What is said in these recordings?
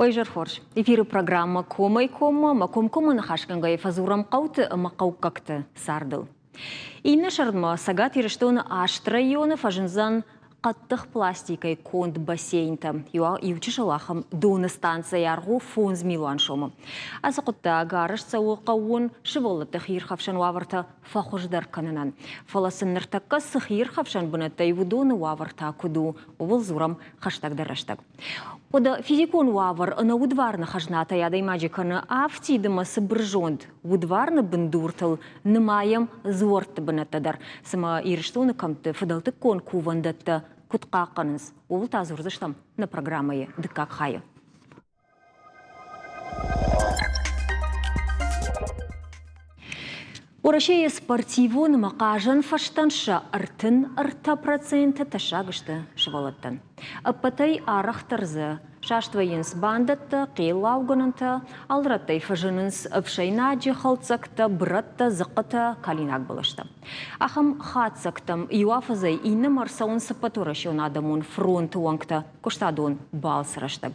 Ой, изӕр хорз. Эфиры программӕ «Комӕй-коммӕ» ӕмӕ комкоммӕ ныхасгӕнгӕйӕ фӕдзурӕм хъӕуты ӕмӕ хъӕуккӕгты цардыл. Иннӕ сӕрдмӕ Цӕгат Ирыстоны аст районы фӕзындзӕн хъӕддых пластикӕй конд бассейнтӕ. Иу чысыл ахӕм доны станцӕйы аргъ у 5 милуан сомы. Ацы хъуыддаг арӕзт цӕуы хъӕууон сывӕллӕтты хиирхӕфсӕн уавӕртӕ фӕхуыздӕр кӕнынӕн. Фӕлӕ сын ныртӕккӕ цы хиирхӕфсӕн бынӕттӕй уыдоны уавӕр та куыд у, ууыл дзурӕм хӕстӕгдӕр рӕстӕг. Уӕдӕ физикон уавӕр ӕнӕ удварны хӕзнатӕй адӕймаджы кӕны афтид ӕмӕ цыбырзонд. Удварны бындуртыл нымайӕм дзуӕртты бынӕттӕ дӕр. Цымӕ Ирыстоны кӕмтты фыдӕлтыккон кувӕндӕттӕ куыд хъахъхъӕнынц, ууыл та дзурдзыстӕм нӕ программӕйы дыккаг хайы. Уӕрӕсейы спортивон ӕмӕ хъазӕн фӕзтӕн сӕ 33% тӕссаг сты сывӕллӕттӕн. Ӕппӕтӕй арӕхдӕр дзы саст вӕййынц бандӕттӕ, хъеллаугӕнӕнтӕ, алы рӕттӕй фӕзынынц ӕфсӕйнаджы хӕлддзӕгтӕ, бырӕттӕ, дзыхъхъытӕ, калинаг бӕлӕстӕ. Ахӕм хатдзӕгтӕм иу афӕдзӕй иннӕмӕ ӕрцӕуынц Ӕппӕтуӕрӕсеон адӕмон фронты уӕнгтӕ куыстадон балцы рӕстӕг.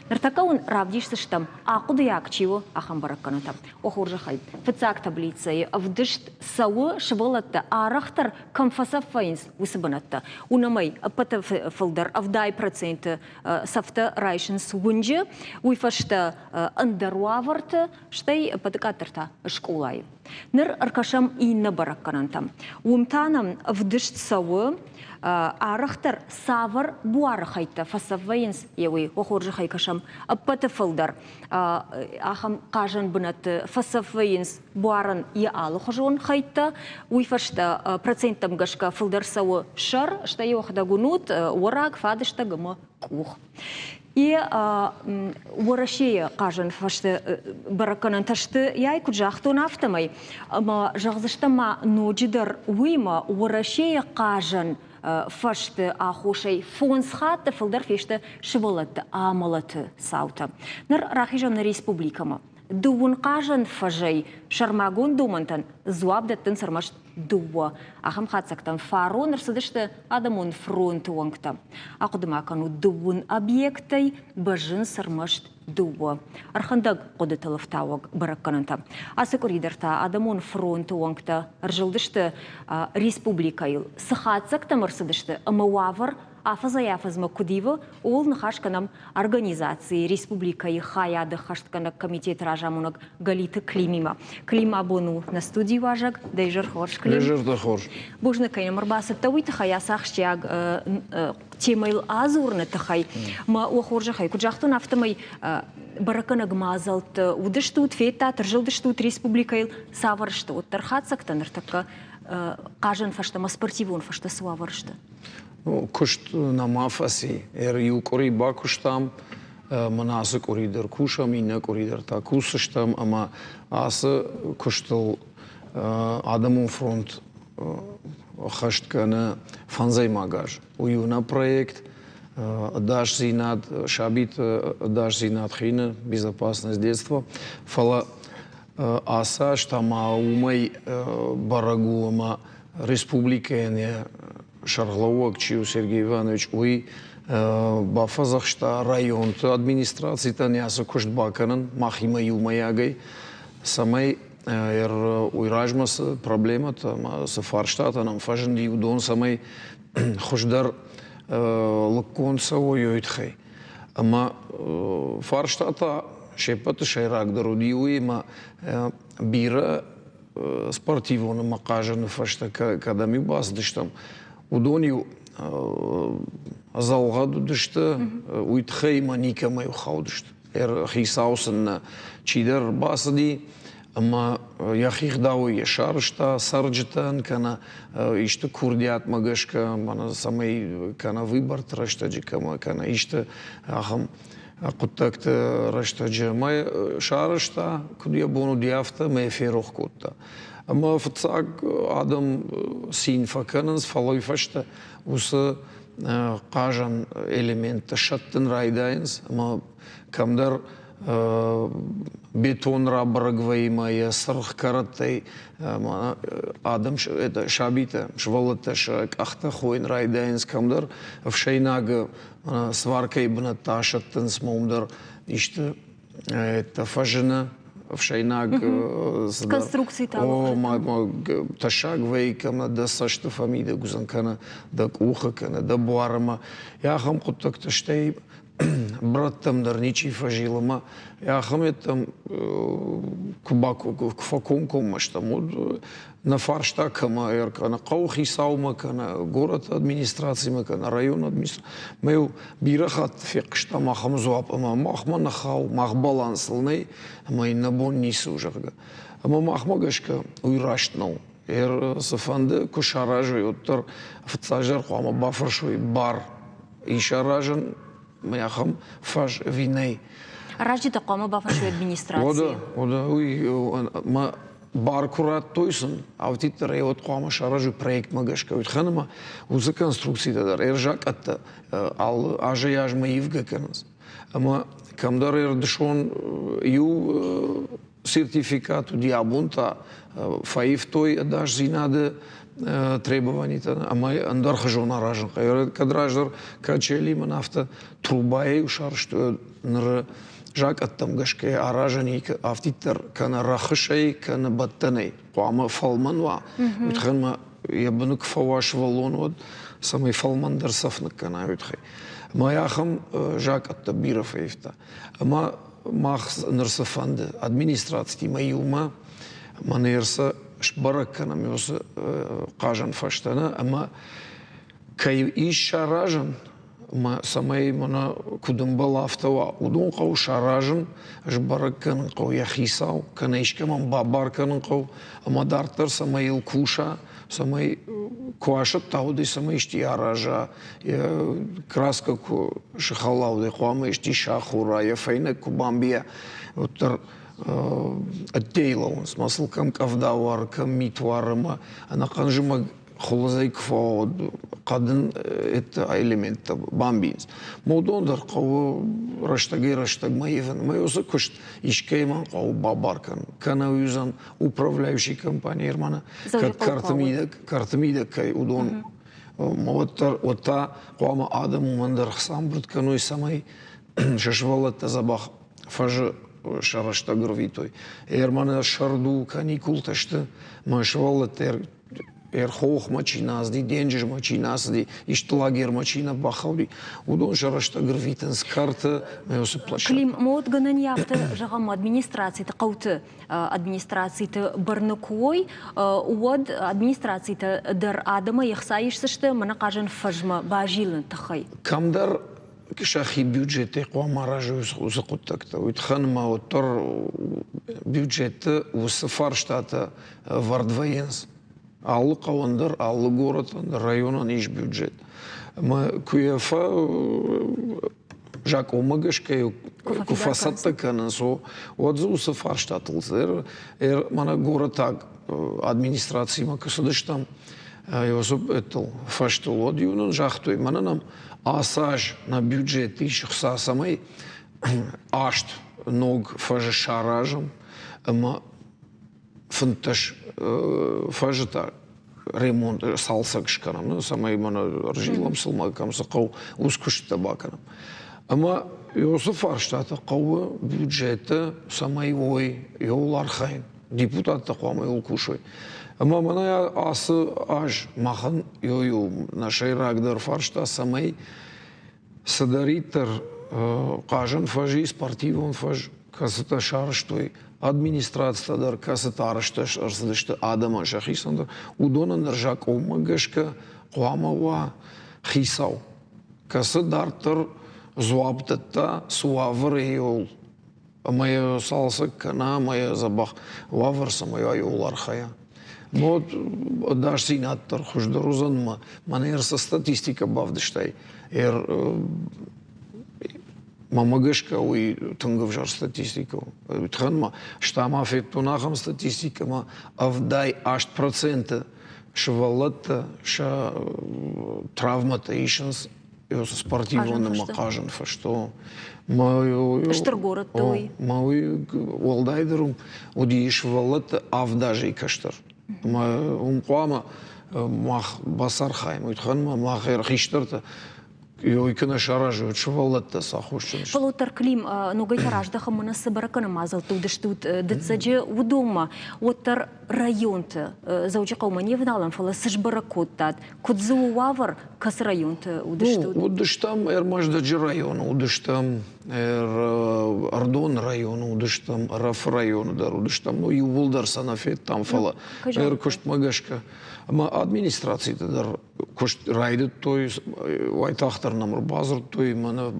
Ныртӕккӕ уын равдисдзыстӕм, ахъуыдыйаг чи у, ахӕм бӕрӕггӕнӕнтӕ. О хорзӕхӕй, фыццаг таблицӕйы ӕвдыст цӕуы, сывӕллӕттӕ арӕхдӕр кӕм фӕцӕф вӕййынц, уыцы бынӕттӕ. Уынӕм ӕй, ӕппӕты фылдӕр 70% цӕфтӕ райсынц уынджы, уый фӕстӕ ӕндӕр уавӕрты, стӕй ӕппӕты къаддӕр та скъолайы. Ныр ӕркӕсӕм иннӕ бӕрӕггӕнӕнтӕм. Уым та нӕм ӕвдыст цӕуы, арӕхдӕр цавӕр буары хӕйттӕ фӕцӕф вӕййынц, йе уый. О хорзӕхӕй кӕсӕм, ӕппӕты фылдӕр ахӕм хъазӕн бынӕтты фӕцӕф вӕййынц буарӕн йӕ алыхуызон хӕйттӕ. Уый фӕстӕ проценттӕм гӕсгӕ фылдӕр цӕуы сӕр, стӕй йӕхӕдӕг уынут, уӕраг, фадыстӕг ӕмӕ къух. Йе Уӕрӕсейы хъазӕн фӕзты бӕрӕггӕнӕнтӕ сты, йай куыд загътон, афтӕмӕй. Ӕмӕ зӕгъдзыстӕм ма ноджыдӕр уыимӕ Уӕрӕсейы хъазӕн фӕзты аххосӕй фондз хатты фылдӕр фесты сывӕллӕтты амӕлӕты цаутӕ. Ныр рахизӕм нӕ республикӕмӕ. Дыууын хъазӕн фӕзӕй сӕрмагонд домӕнтӕн дзуапп дӕттынц ӕрмӕст дыууӕ. Ахӕм хатдзӕгтӕм фарон ӕрцыдысты адӕмон фронты уӕнгтӕ. Ахъуыды ма кӕнут, дыууын объектӕй бӕззынц ӕрмӕст дыууӕ. Ӕрхӕндӕг хъуыдытыл ӕфтауӕг бӕрӕггӕнӕнтӕ. Ацы къуыри дӕр та адӕмон фронты уӕнгтӕ ӕрзылдысты республикӕйыл. Цы хатдзӕгтӕм ӕрцыдысты ӕмӕ уавӕр афӕдзӕй-афӕдзмӕ куыд ивы, ууыл ныхас кӕнӕм организацийы республикӕйы хайады хӕстгӕнӕг комитеты разамонӕг Галиты Климимӕ. Клим абон у нӕ студийы уазӕг. Дӕ изӕр хорз, Клим. Дӕ зӕрдӕ хорз. Бузныг, кӕй нӕм ӕрбацыдтӕ, уый тыххӕй ацы ахсджиаг темӕйыл адзурыны тыххӕй. Мӕ уӕ хорзӕхӕй, куыд загътон, афтӕмӕй бӕрӕггӕнӕг мадзӕлтты уыдыстут, федтат, ӕрзылдыстут республикӕйыл. Цавӕр сты уӕддӕр хатдзӕгтӕ ныртӕккӕ хъазӕн фӕстӕмӕ, спортивон фӕстӕ цы уавӕр сты? Куыст нӕма фӕци. Иу къуыри бакуыстам, мӕнӕ ацы къуыри дӕр кусӕм, иннӕ къуыри дӕр та кусдзыстӕм ӕмӕ ацы куыстыл Адӕмон фронт ӕххӕст кӕны фӕндзӕймаг аз. Уый у нӕ проект ӕдасдзинад, сабиты ӕдасдзинад хины, безопасность детства. Фӕлӕ ацы аз та ма уымӕй бӕрӕг у, ӕмӕ республикӕйӕн йӕ сӕргълӕууӕг чи у Сергей Иванович, уый бафӕдзӕхста районты администрацитӕн ацы куыст бакӕнын махимӕ иумӕйагӕй, цӕмӕй уый размӕ цы проблемӕтӕ ӕмӕ цы фарстатӕ нӕм фӕзынди, уыдон цӕмӕй хуыздӕр лыггонд цӕуой, уый тыххӕй. Ӕмӕ фарстатӕ се ппӕты сӕйрагдӕр уыди уый, ӕмӕ бирӕ спортивон ӕмӕ хъазыны фӕстӕ кӕдӕм-иу бацыдыстӕм, уыдон-иу ӕдзӕлгъӕд уыдысты, уый тыххӕй ма никӕмӕй хаудысты. Хицау сын нӕ чидӕр бацыди ӕмӕ йӕхи гъдауӕй йӕ сарӕзта цӕрджытӕн кӕнӕ исты курдиатмӕ гӕсгӕ, мӕнӕ цӕмӕй кӕнӕ выборты рӕстӕджы кӕнӕ исты ахӕм хъуыддӕгты рӕстӕджы ӕмӕ сарӕзта, куыд йӕ бон уыди, афтӕ ӕмӕ йӕ ферох кодта. Ӕмӕ фыццаг адӕм цин фӕкӕнынц, фӕлӕ уый фӕстӕ уыцы хъазӕн элементтӕ сӕттын райдайынц ӕмӕ кӕмдӕр бетон рабӕрӕг вӕййы ӕмӕ йӕ цыргъ кӕрӕттӕй адӕм, сабитӕ, сывӕллӕттӕ сӕ къӕхтӕ хойын райдайынц, кӕмдӕр ӕфсӕйнаг сваркӕйы бынӕттӕ асӕттынц ӕмӕ уым дӕр. исты фӕзыны ӕфсӕйнаг конструкцитӕ. О, тӕссаг вӕййы, кӕмӕ дӕ цӕсты фӕмидӕг уыдзӕн, кӕнӕ дӕ къухы, кӕнӕ дӕ буармӕ. Ахӕм хъуыддӕгтӕ стӕй брӕттӕм дӕр ничи фӕзилы ӕмӕ ахӕмӕттӕм куы фӕкомкоммӕ стӕм, уӕд нӕ фарста кӕмӕ ӕркӕны хъӕуыхицаумӕ, кӕнӕ горӕты администрацимӕ, кӕнӕ районы администрацимӕ. Иу бирӕ хатт фехъуыстам ахӕм дзуапп, ӕмӕ махмӕ нӕ хауы, мах балансыл нӕй, ӕмӕ йын нӕ бон ницы у, зӕгъгӕ. Ӕмӕ махмӕ гӕсгӕ уый раст нӕу. Цыфӕнды куы саразой, уӕддӕр фыццаджыдӕр хъуамӕ бафӕрсой бар ис аразын ахӕм фӕз ӕви нӕй. Аразджытӕ хъуамӕ бафӕрсой администрацийы. Уӕдӕ, уӕдӕ уый мӕ бар куы радтой сын, афтиддӕр ӕй уӕд хъуамӕ саразой проектмӕ гӕсгӕ. Уый тыххӕн ӕмӕ уыцы конструкцитӕ дӕр ӕрзакъӕттӕ алы азӕй-азмӕ ивгӕ кӕнынц. Ӕмӕ кӕмдӕр ӕрдысон иу сертификат уыди, абон та фӕивтой ӕдасдзинады требованитӕ ӕмӕ ӕндӕрхуызон аразын хъӕуы. Кӕд раздӕр качели мын афтӕ трубайӕ сарӕзтой, ныры закъӕттӕм гӕсгӕ аразӕн афтиддӕр кӕнӕ рӕхысӕй, кӕнӕ бӕттӕнӕй хъуамӕ фӕлмӕн уа. Уый тыххӕй ма йӕ быны куы фӕуа сывӕллон, уӕд цӕмӕй фӕлмӕндӕр цӕф ныккӕна, уый тыххӕй. Ӕмӕ ахӕм закъӕттӕ бирӕ фӕивта. Ӕмӕ мах ныр цы фӕнды администрацитимӕ иумӕ мӕнӕ сӕ сбӕрӕг кӕнӕм уыцы хъазӕн фӕзтӕ нӕ ӕмӕ кӕй ис саразӕн, ӕмӕ цӕмӕй мӕнӕ куыд ӕмбӕлы, афтӕ уа, уыдон хъӕуы саразын, сбӕрӕг кӕнын хъӕуы йӕ хицау, кӕнӕ искӕмӕн бабар кӕнын хъӕуы, ӕмӕ дарддӕр цӕмӕй йыл куса, цӕмӕй куы асӕтта, уӕд цӕмӕй исти араза, йӕ краскӕ куы сыхала, уӕд хъуамӕ исти сахура, йӕ фӕйнӕг куы бамбийа, уӕддӕр ӕддейы лӕууынц, ма сыл кӕм къӕвда уары, кӕм мит уары, ӕмӕ ӕнӕхъӕн зымӕг хуылыдзӕй куы фӕуа, уӕд хъӕдын элементтӕ бамбийынц. Уыдон дӕр хъӕуы рӕстӕгӕй-рӕстӕгмӕ ивын. Ӕмӕ уыцы куыст искӕимӕ хъӕуы бабар кӕнын. Кӕнӕ уыдзӕн управляющий компани Ерманы, кӕд кӕрты мидӕг кӕй уыдон уӕддӕр уӕд та хъуамӕ адӕм уымӕн дӕр хца ӕмбырд кӕной, цӕмӕй сӕ сывӕллӕттӕ дзӕбӕх фӕзы сӕ рӕстӕг ӕрвитой. Ерманы сӕрд у, каникултӕ сты, мӕ сывӕллӕттӕ ӕрхохмӕ чи нӕ ацыди, денджызмӕ чи нӕ ацыди, исты лагермӕ чи нӕ бахауди, уыдон сӕ рӕстӕг ӕрвитынц кӕрты уыцы площадкӕ. Клим, мод гӕнӕн и афтӕ зӕгъӕм, администрациты хъӕуты администрациты бӕрны куы уой, уӕд администрацитӕ дӕр адӕмӕй ӕхца исдзысты мӕнӕ хъазӕн фӕзмӕ базилыны тыххӕй. Кӕмдӕр сӕхи бюджетӕй хъуамӕ аразой уыцы хъуыддӕгтӕ. Уый тыххӕн ма уӕддӕр бюджеты уыцы фарстатӕ ӕвӕрд вӕййынц. Алы хъӕуӕн дӕр, алы горӕтӕн дӕр, районӕн ис бюджет. Ӕмӕ куы йӕ закъонмӕ гӕсгӕ куы фӕцӕттӕ кӕнынц, уӕд дзы уыцы фарстатыл мӕнӕ горӕтаг администрацимӕ куы цыдыстӕм, Иосиф фӕстыл, уӕд-иу нын загътой, мӕнӕ нӕм ацы аз нӕ бюджет ис хца, цӕмӕй аст ног фӕзы саразӕм ӕмӕ 15 фӕзы та ремонт, цалцӕг скӕнӕм, цӕмӕй мӕнӕ ӕрзилӕм сыл ма кӕм цы хъӕуы, уыцы куыстытӕ бакӕнӕм. Ӕмӕ уыцы фарстатӕ хъӕуы бюджеты, цӕмӕй уой, иуыл архайын. Депутаттӕ хъуамӕ иуыл кусой. Ӕмӕ мӕнӕ ацы аз махӕн иу нӕ сӕйрагдӕр фарста, цӕмӕй цыдӕриддӕр хъазӕн фӕз и, спортивон фӕз, кӕцытӕ сарӕзтой администрацитӕ дӕр, кӕцытӕ арӕзт ӕрцыдысты адӕмӕн сӕхицӕн дӕр, уыдонӕн дӕр закъонмӕ гӕсгӕ хъуамӕ уа хицау, кӕцы дарддӕр дзуапп дӕтта, цы уавӕры йыл ӕмӕ йӕ цалцӕг кӕна, ӕмӕ йӕ дзӕбӕх уавӕр цӕмӕй уа, иуыл архайа. Но ӕдасдзинад дӕр хуыздӕр уыдзӕн мӕ мӕнӕ цы статистикӕ бавдыстай, мӕмӕ гӕсгӕ уый тынг ӕвзӕр статистикӕ у. Тыхӕн ма стӕ ма федтон ахӕм статистикӕ, ӕмӕ 78% сывӕллӕттӕ сӕ травмӕтӕ исынц спортивон ӕмӕ хъазын фӕзты. Стыр горӕтты уый. Мӕ уый уӕлдайдӕр уыди сывӕллӕтты авд азӕй кӕстӕр. Ӕмӕ уым хъуамӕ мах бацархайӕм, уый тыххӕн мах хистӕртӕ. Ой куы нӕ саразой, сывӕллӕттӕ цы аххосджын сты. Фӕлӕ уӕддӕр Клим, ногӕй та раздӕхӕм мӕнӕ цы бӕрӕггӕнӕн мадзӕлтты уыдыстут дыццӕджы, уыдонмӕ, уӕддӕр районты Дзӕуджыхъӕумӕ не вналӕм, фӕлӕ цы сбӕрӕг кодтат, куыд дзы у уавӕр, кӕцы районты уыдыстут? Уыдыстӕм Ӕрмӕстдӕджы районы, уыдыстӕм Ӕрдоны районы, уыдыстӕм Ӕрӕфы районы дӕр уыдыстӕм. Ну, иууылдӕр сӕ нӕ федтам, фӕлӕ ӕркуыстмӕ гӕсгӕ. Ӕмӕ администрациты дӕр куыст райдыдтой, уайтагъддӕр нӕм ӕрбадзырдтой, мӕнӕ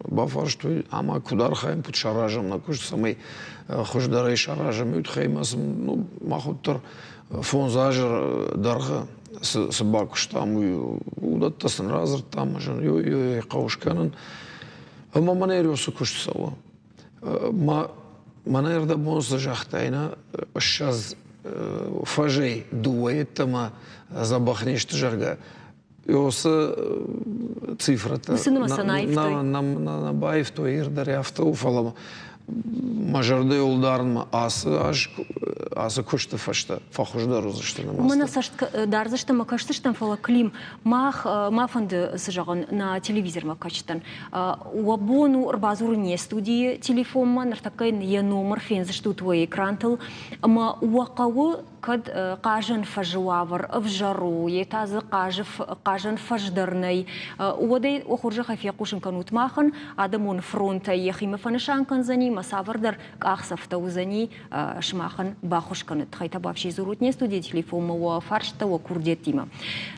бафарстой, ӕмӕ куыд архайӕм, куыд саразӕм нӕ куыст, цӕмӕй хуыздӕрӕй саразӕм, уый тыххӕй ма сын, ну, мах уӕддӕр 5 азы дӕргъы цы бакуыстам, уый уыдӕттӕ сын радзырдтам, ой, хъӕуы скӕнын. Ӕмӕ мӕнӕ цы куыст цӕуы. Мӕнӕ ӕрдӕбон цы загътай, нӕ 20 фӕзӕй дыууӕ йеддӕмӕ дзӕбӕх не сты, зӕгъгӕ, уыцы цифрӕтӕ нӕ баивтой, ир дӕр афтӕ у, фӕлӕ мӕ зӕрдӕйыл дарынмӕ ацы аз ацы куысты фӕстӕ фӕхуыздӕр уыдзысты нымӕцтӕ. Уымӕн нӕ цӕст дардзыстӕм ӕмӕ кӕсдзыстӕм, фӕлӕ Клим, мах ма фӕнды, цы зӕгъын, нӕ телевизормӕ кӕсджытӕн. Уӕ бон у ӕрбадзурын не студийы телефонмӕ, ныртӕккӕ йын йӕ номыр фендзыстут уӕ экрантыл. Ӕмӕ уӕ хъӕуы кӕд хъазӕн фӕзы уавӕр ӕвзӕр у, йе та дзы хъазӕн фӕз дӕр нӕй, уӕд ӕй уӕ хорзӕхӕй фехъусын кӕнут махӕн, адӕмон фронтӕй йӕхимӕ фӕнысан кӕндзӕни ӕмӕ цавӕрдӕр къахдзӕфтӕ уыдзӕни сымахӕн баххуыс кӕны тыххӕй та бафси дзурут не студийы телефонмӕ уӕ фарстытӕ уӕ курдиӕттимӕ.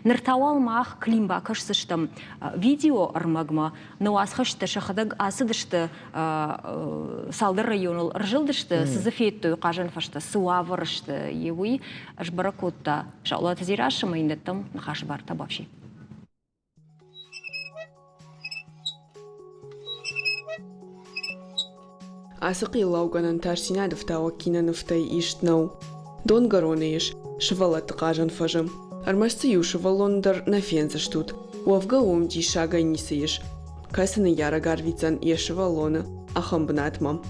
Ныр та уал мах Клим бакӕсдзыстӕм видео ӕрмӕгмӕ. Нӕ уацхӕсджытӕ сӕхӕдӕг ацыдысты цалдӕр районыл ӕрзылдысты, цы дзы федтой хъазӕн фӕстӕ, цы уавӕры сты, уый сбӕрӕг кодта Саулаты Дзерассӕ ӕмӕ иннӕтӕм ныхасы бар та бафси. Ацы хъеллаугӕнӕн тасдзинады фтауӕг кинонывтӕй ист нӕу. Донгӕроны ис сывӕллӕтты хъазӕн фӕзы. Ӕрмӕст дзы иу сывӕллон дӕр нӕ фендзыстут. Уӕвгӕ уым диссагӕй ницы ис. Кӕцы ныййарӕг арвитдзӕн йӕ сывӕллоны ахӕм бынатмӕ?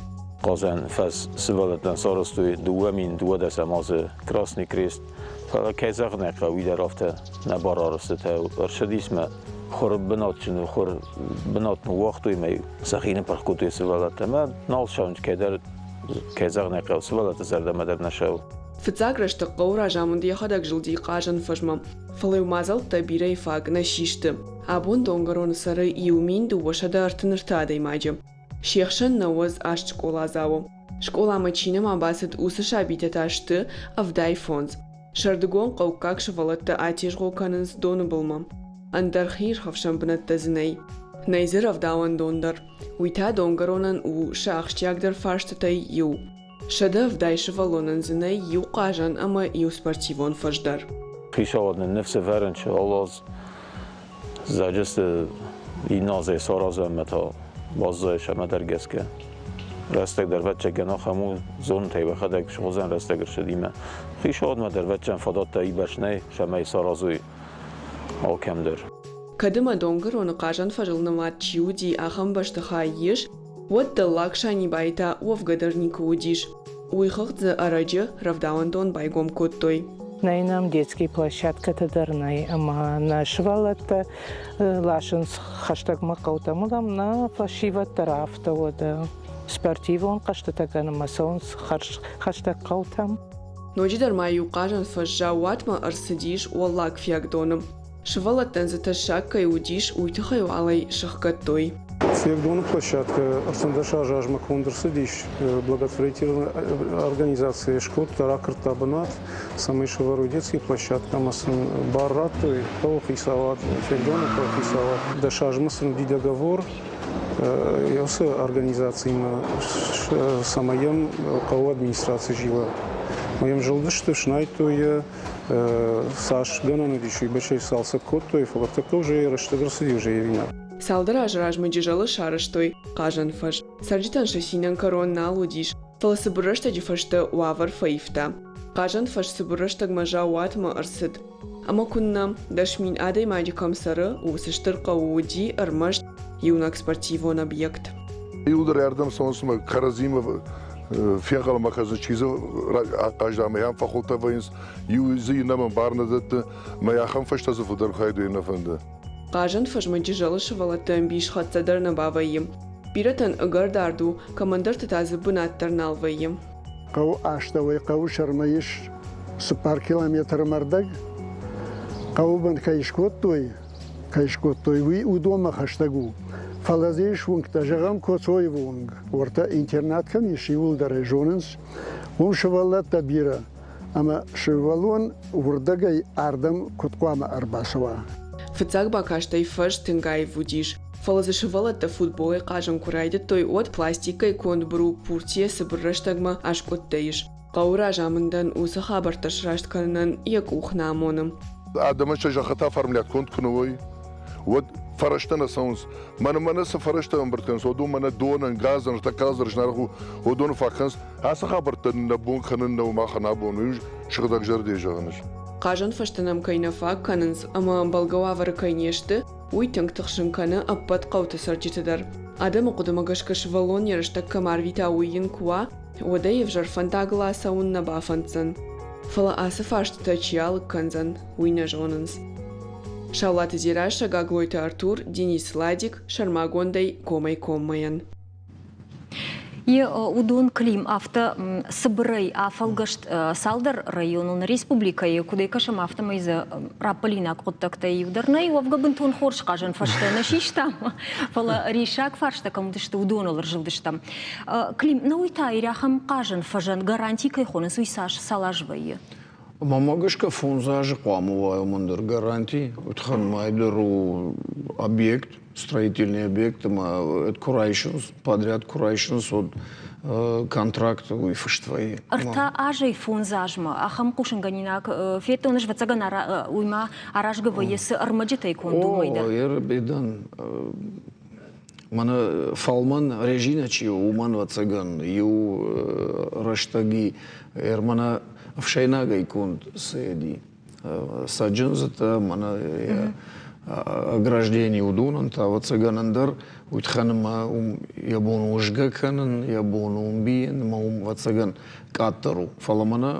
Хъазӕн фӕз сывӕллӕттӕн сарӕзтой 2012 азы Красный Крест. Фӕлӕ, кӕй зӕгъын ӕй хъӕуы, уый дӕр афтӕ нӕ барарӕзтытӕ ӕрцыдис мӕ хур бынатджын хур бынат ныууагътой мӕ сӕхи ныппырх кодтой сывӕллӕттӕ мӕ нал цӕуынц кӕйдӕр, кӕй зӕгъын ӕй хъӕуы, сывӕллӕтты зӕрдӕмӕ дӕр нӕ цӕуы. Фыццаг рӕстӕг хъӕуы разамынд йӕхӕдӕг зылди хъазӕн фӕзмӕ, фӕлӕ-иу мадзӕлттӕ бирӕйы фаг нӕ систы. Абон Донгӕроны цӕры 1233 адӕймаджы. Се хсӕн 98 скъоладзауы. Скъоламӕ чи нӕма бацыд, уыцы сабитӕ та сты 75. Сӕрдыгон хъӕуккаг сывӕллӕттӕ атезгъо кӕнынц доны былмӕ. Ӕндӕр хиирхӕфсӕн бынӕттӕ дзы нӕй. Нӕй дзы рӕвдауӕндон дӕр. Уый та донгӕронӕн у сӕ ахсджиагдӕр фарстытӕй иу. 170 сывӕллонӕн дзы нӕй иу хъазӕн ӕмӕ иу спортивон фӕз дӕр. Хицауад нын ныфс ӕвӕрынц, алы аз Зӕджысты иннӕ азӕй саразӕм ӕмӕ та баззайыс ӕмӕ дӕр гӕсгӕ. Рӕстӕг дӕр ӕвӕццӕгӕн ахӕм у, зонут ӕй уӕхӕдӕг, сыгъуыдзӕн рӕстӕг ӕрцыдимӕ. Хицауадмӕ дӕр ӕвӕццӕгӕн фадӕттӕ ибӕрц нӕй, цӕмӕй саразой алкӕм дӕр. Кӕд ӕмӕ Донгӕроны хъазӕн фӕзыл нымад чи уыди, ахӕм бӕстыхай ис, уӕд Дӕллаг Санибайы та уӕвгӕ дӕр никуы уыдис. Уый хыгъд дзы ӕрӕджы рӕвдауӕндон байгом кодтой. Нӕй нӕм детский площадкӕтӕ дӕр нӕй ӕмӕ нӕ сывӕллӕттӕ ласынц хӕстӕгмӕ хъӕутӕм. Уым нӕ фӕсивӕд дӕр афтӕ уӕд спортивон хъӕзтытӕ кӕнынмӕ цӕуынц хӕстӕг хъӕутӕм. Ноджыдӕр ма иу хъазӕн фӕз заууатмӕ ӕрцыдис Уӕллаг Фиагдоны. Сывӕллӕттӕн дзы тӕссаг кӕй уыдис, уый тыххӕй уал ӕй сӕхгӕдтой. Фиагдоны площадкӕ 13 азы размӕ конд ӕрцыдис. Благотворительная организация скодта, ракырдта бынат, цӕмӕй сӕвӕрой детский площадкӕ ӕмӕ сын бар радтой хъӕуы хицауад, Фиагдоны хъӕуы хицауад. 10 азмӕ сын уыди договор уыцы организациимӕ, цӕмӕй йӕм хъӕуы администраци зила. Ӕмӕ йӕм зылдысты, снайдтой йӕ, Цас гӕнӕн уыдис, уыйбӕрц ӕй цалцӕг кодтой, фӕлӕ тӕккӕ уже рӕстӕг ӕрцыди уже ӕви нӕ. Цалдӕр азы размӕ Джызӕлы сарӕзтой хъазӕн фӕз. Цӕрджытӕн сӕ цинӕн кӕрон нал уыдис, фӕлӕ цыбыр рӕстӕджы фӕстӕ уавӕр фӕивта. Хъазӕн фӕз цыбыр рӕстӕгмӕ заууатмӕ ӕрцыд. Ӕмӕ куыннӕ, 10,000 адӕймаджы кӕм цӕры, уыцы стыр хъӕуы уыди ӕрмӕст иунӕг спортивон объект. Иуылдӕр ардӕм цӕуынц ӕмӕ кӕрӕдзимӕ фенхъӕлмӕ кӕсынц, чи дзы ахъазы ӕмӕ йӕм фӕхуылтӕ вӕййынц, иу дзы иннӕмӕн бар нӕ дӕтты, мӕ ахӕм фӕстӕ дзы фылдӕр хайдой нӕ фӕнды. Хъазӕн фӕзмӕ Джызӕлы сывӕллӕтты ӕмбис хӕццӕ дӕр нӕ бавӕййы. Бирӕтӕн ӕгӕр дард у, кӕмӕндӕрты та дзы бынат дӕр нал вӕййы. Хъӕуы астӕуӕй хъӕуы сӕрмӕ ис 4 километры мӕрдӕг. Хъӕуы бын кӕй скодтой, кӕй скодтой, уый уыдонмӕ хӕстӕг у. Фӕлӕ дзы ис уынгтӕ, зӕгъӕм, Коцоевы уынг. Уӕртӕ интернат кӕм ис, иууылдӕр ӕй зонынц. Уым сывӕллӕттӕ бирӕ. Ӕмӕ сывӕллон уырдыгӕй ардӕм куыд хъуамӕ ӕрбацӕуа? Фыццаг бакастӕй фӕз тынг аив уыдис, фӕлӕ дзы сывӕллӕттӕ футболӕй хъазын куы райдыдтой, уӕд пластикӕй конд быру пуртийӕ цыбыр рӕстӕгмӕ аскъуыдтӕ ис. Хъӕуы разамындӕн уыцы хабӕрттӕ сраст кӕнынӕн йӕ къух нӕ амоны. Адӕмӕн сӕ зӕххытӕ формулятгонд куы нӕ уой, уӕд фӕрӕзтӕ нӕ цӕуынц. Мӕнӕ мӕнӕ цы фӕрӕзтӕ ӕмбырд кӕнынц, уыдон мӕнӕ донӕн, газӕн, ӕртӕккӕ зынаргъ у, уыдоны фӕкӕнынц. Ацы хабӕрттӕ нӕ бон кӕнын нӕу махӕн абон, уый сыгъдӕг зӕрдӕйы зӕгъын ис. Хъазӕн фӕзтӕ нӕм кӕй нӕ фаг кӕнынц ӕмӕ ӕмбӕлгӕ уавӕры кӕй не сты, уый тынг тыхсын кӕны ӕппӕт хъӕуты цӕрджыты дӕр. Адӕмы хъуыдымӕ гӕсгӕ сывӕллон йӕ рӕстӕг кӕм арвита, уый йын куы уа, уӕд ӕй ӕвзӕр фӕндагыл ацӕуын нӕ бафӕнддзӕн. Фӕлӕ ацы фарстытӕ чи алыг кӕндзӕн, уый нӕ зонынц. Саулаты Дзерассӕ, Гаглойты Артур, Денис Ладик, сӕрмагондӕй комӕй-коммӕйӕн. Йе уыдон Клим афтӕ цыбырӕй афӕлгӕст цалдӕр районыл нӕ республикӕйы, куыдӕй кӕсӕм, афтӕмӕй дзы раппӕлинаг хъуыддӕгтӕй иу дӕр нӕй. Уӕвгӕ бынтон хорз хъазӕн фӕзтӕ нӕ систам, фӕлӕ риссаг фарстӕ кӕм уыдысты, уыдоныл ӕрзылдыстӕм. Клим, нӕ уый та ирӕхӕм хъазӕн фӕзӕн гаранти кӕй хонынц, уый цас цал аз вӕййы? Мӕнмӕ гӕсгӕ фондз азы хъуамӕ уа уымӕн дӕр гаранти. Уый мӕй дӕр у объект, строительный объект ӕмӕ куы райсынц, подряд куы райсынц, уӕд контракт уый фыст вӕййы. Ӕртӕ азӕй фондз азмӕ ахӕм хъусынгӕнинаг федтон, ӕвӕццӕгӕн, уый ма аразгӕ вӕййы цы ӕрмӕджытӕй конд уымӕй дӕр. О, Ербедан Мӕнӕ фӕлмӕн резинӕ чи у, уымӕн, ӕвӕццӕгӕн, иу рӕстӕги ӕрмӕнӕ ӕфсӕйнагӕй конд цӕди. Цӕджындзытӕ, мӕнӕ ограждение уыдонӕн та, ӕвӕццӕгӕн, ӕндӕр уый тыххӕн ӕмӕ уым йӕ бон у згӕ кӕнын, йӕ бон у ӕмбийын, ӕмӕ уым, ӕвӕццӕгӕн, къаддӕр у. Фӕлӕ мӕнӕ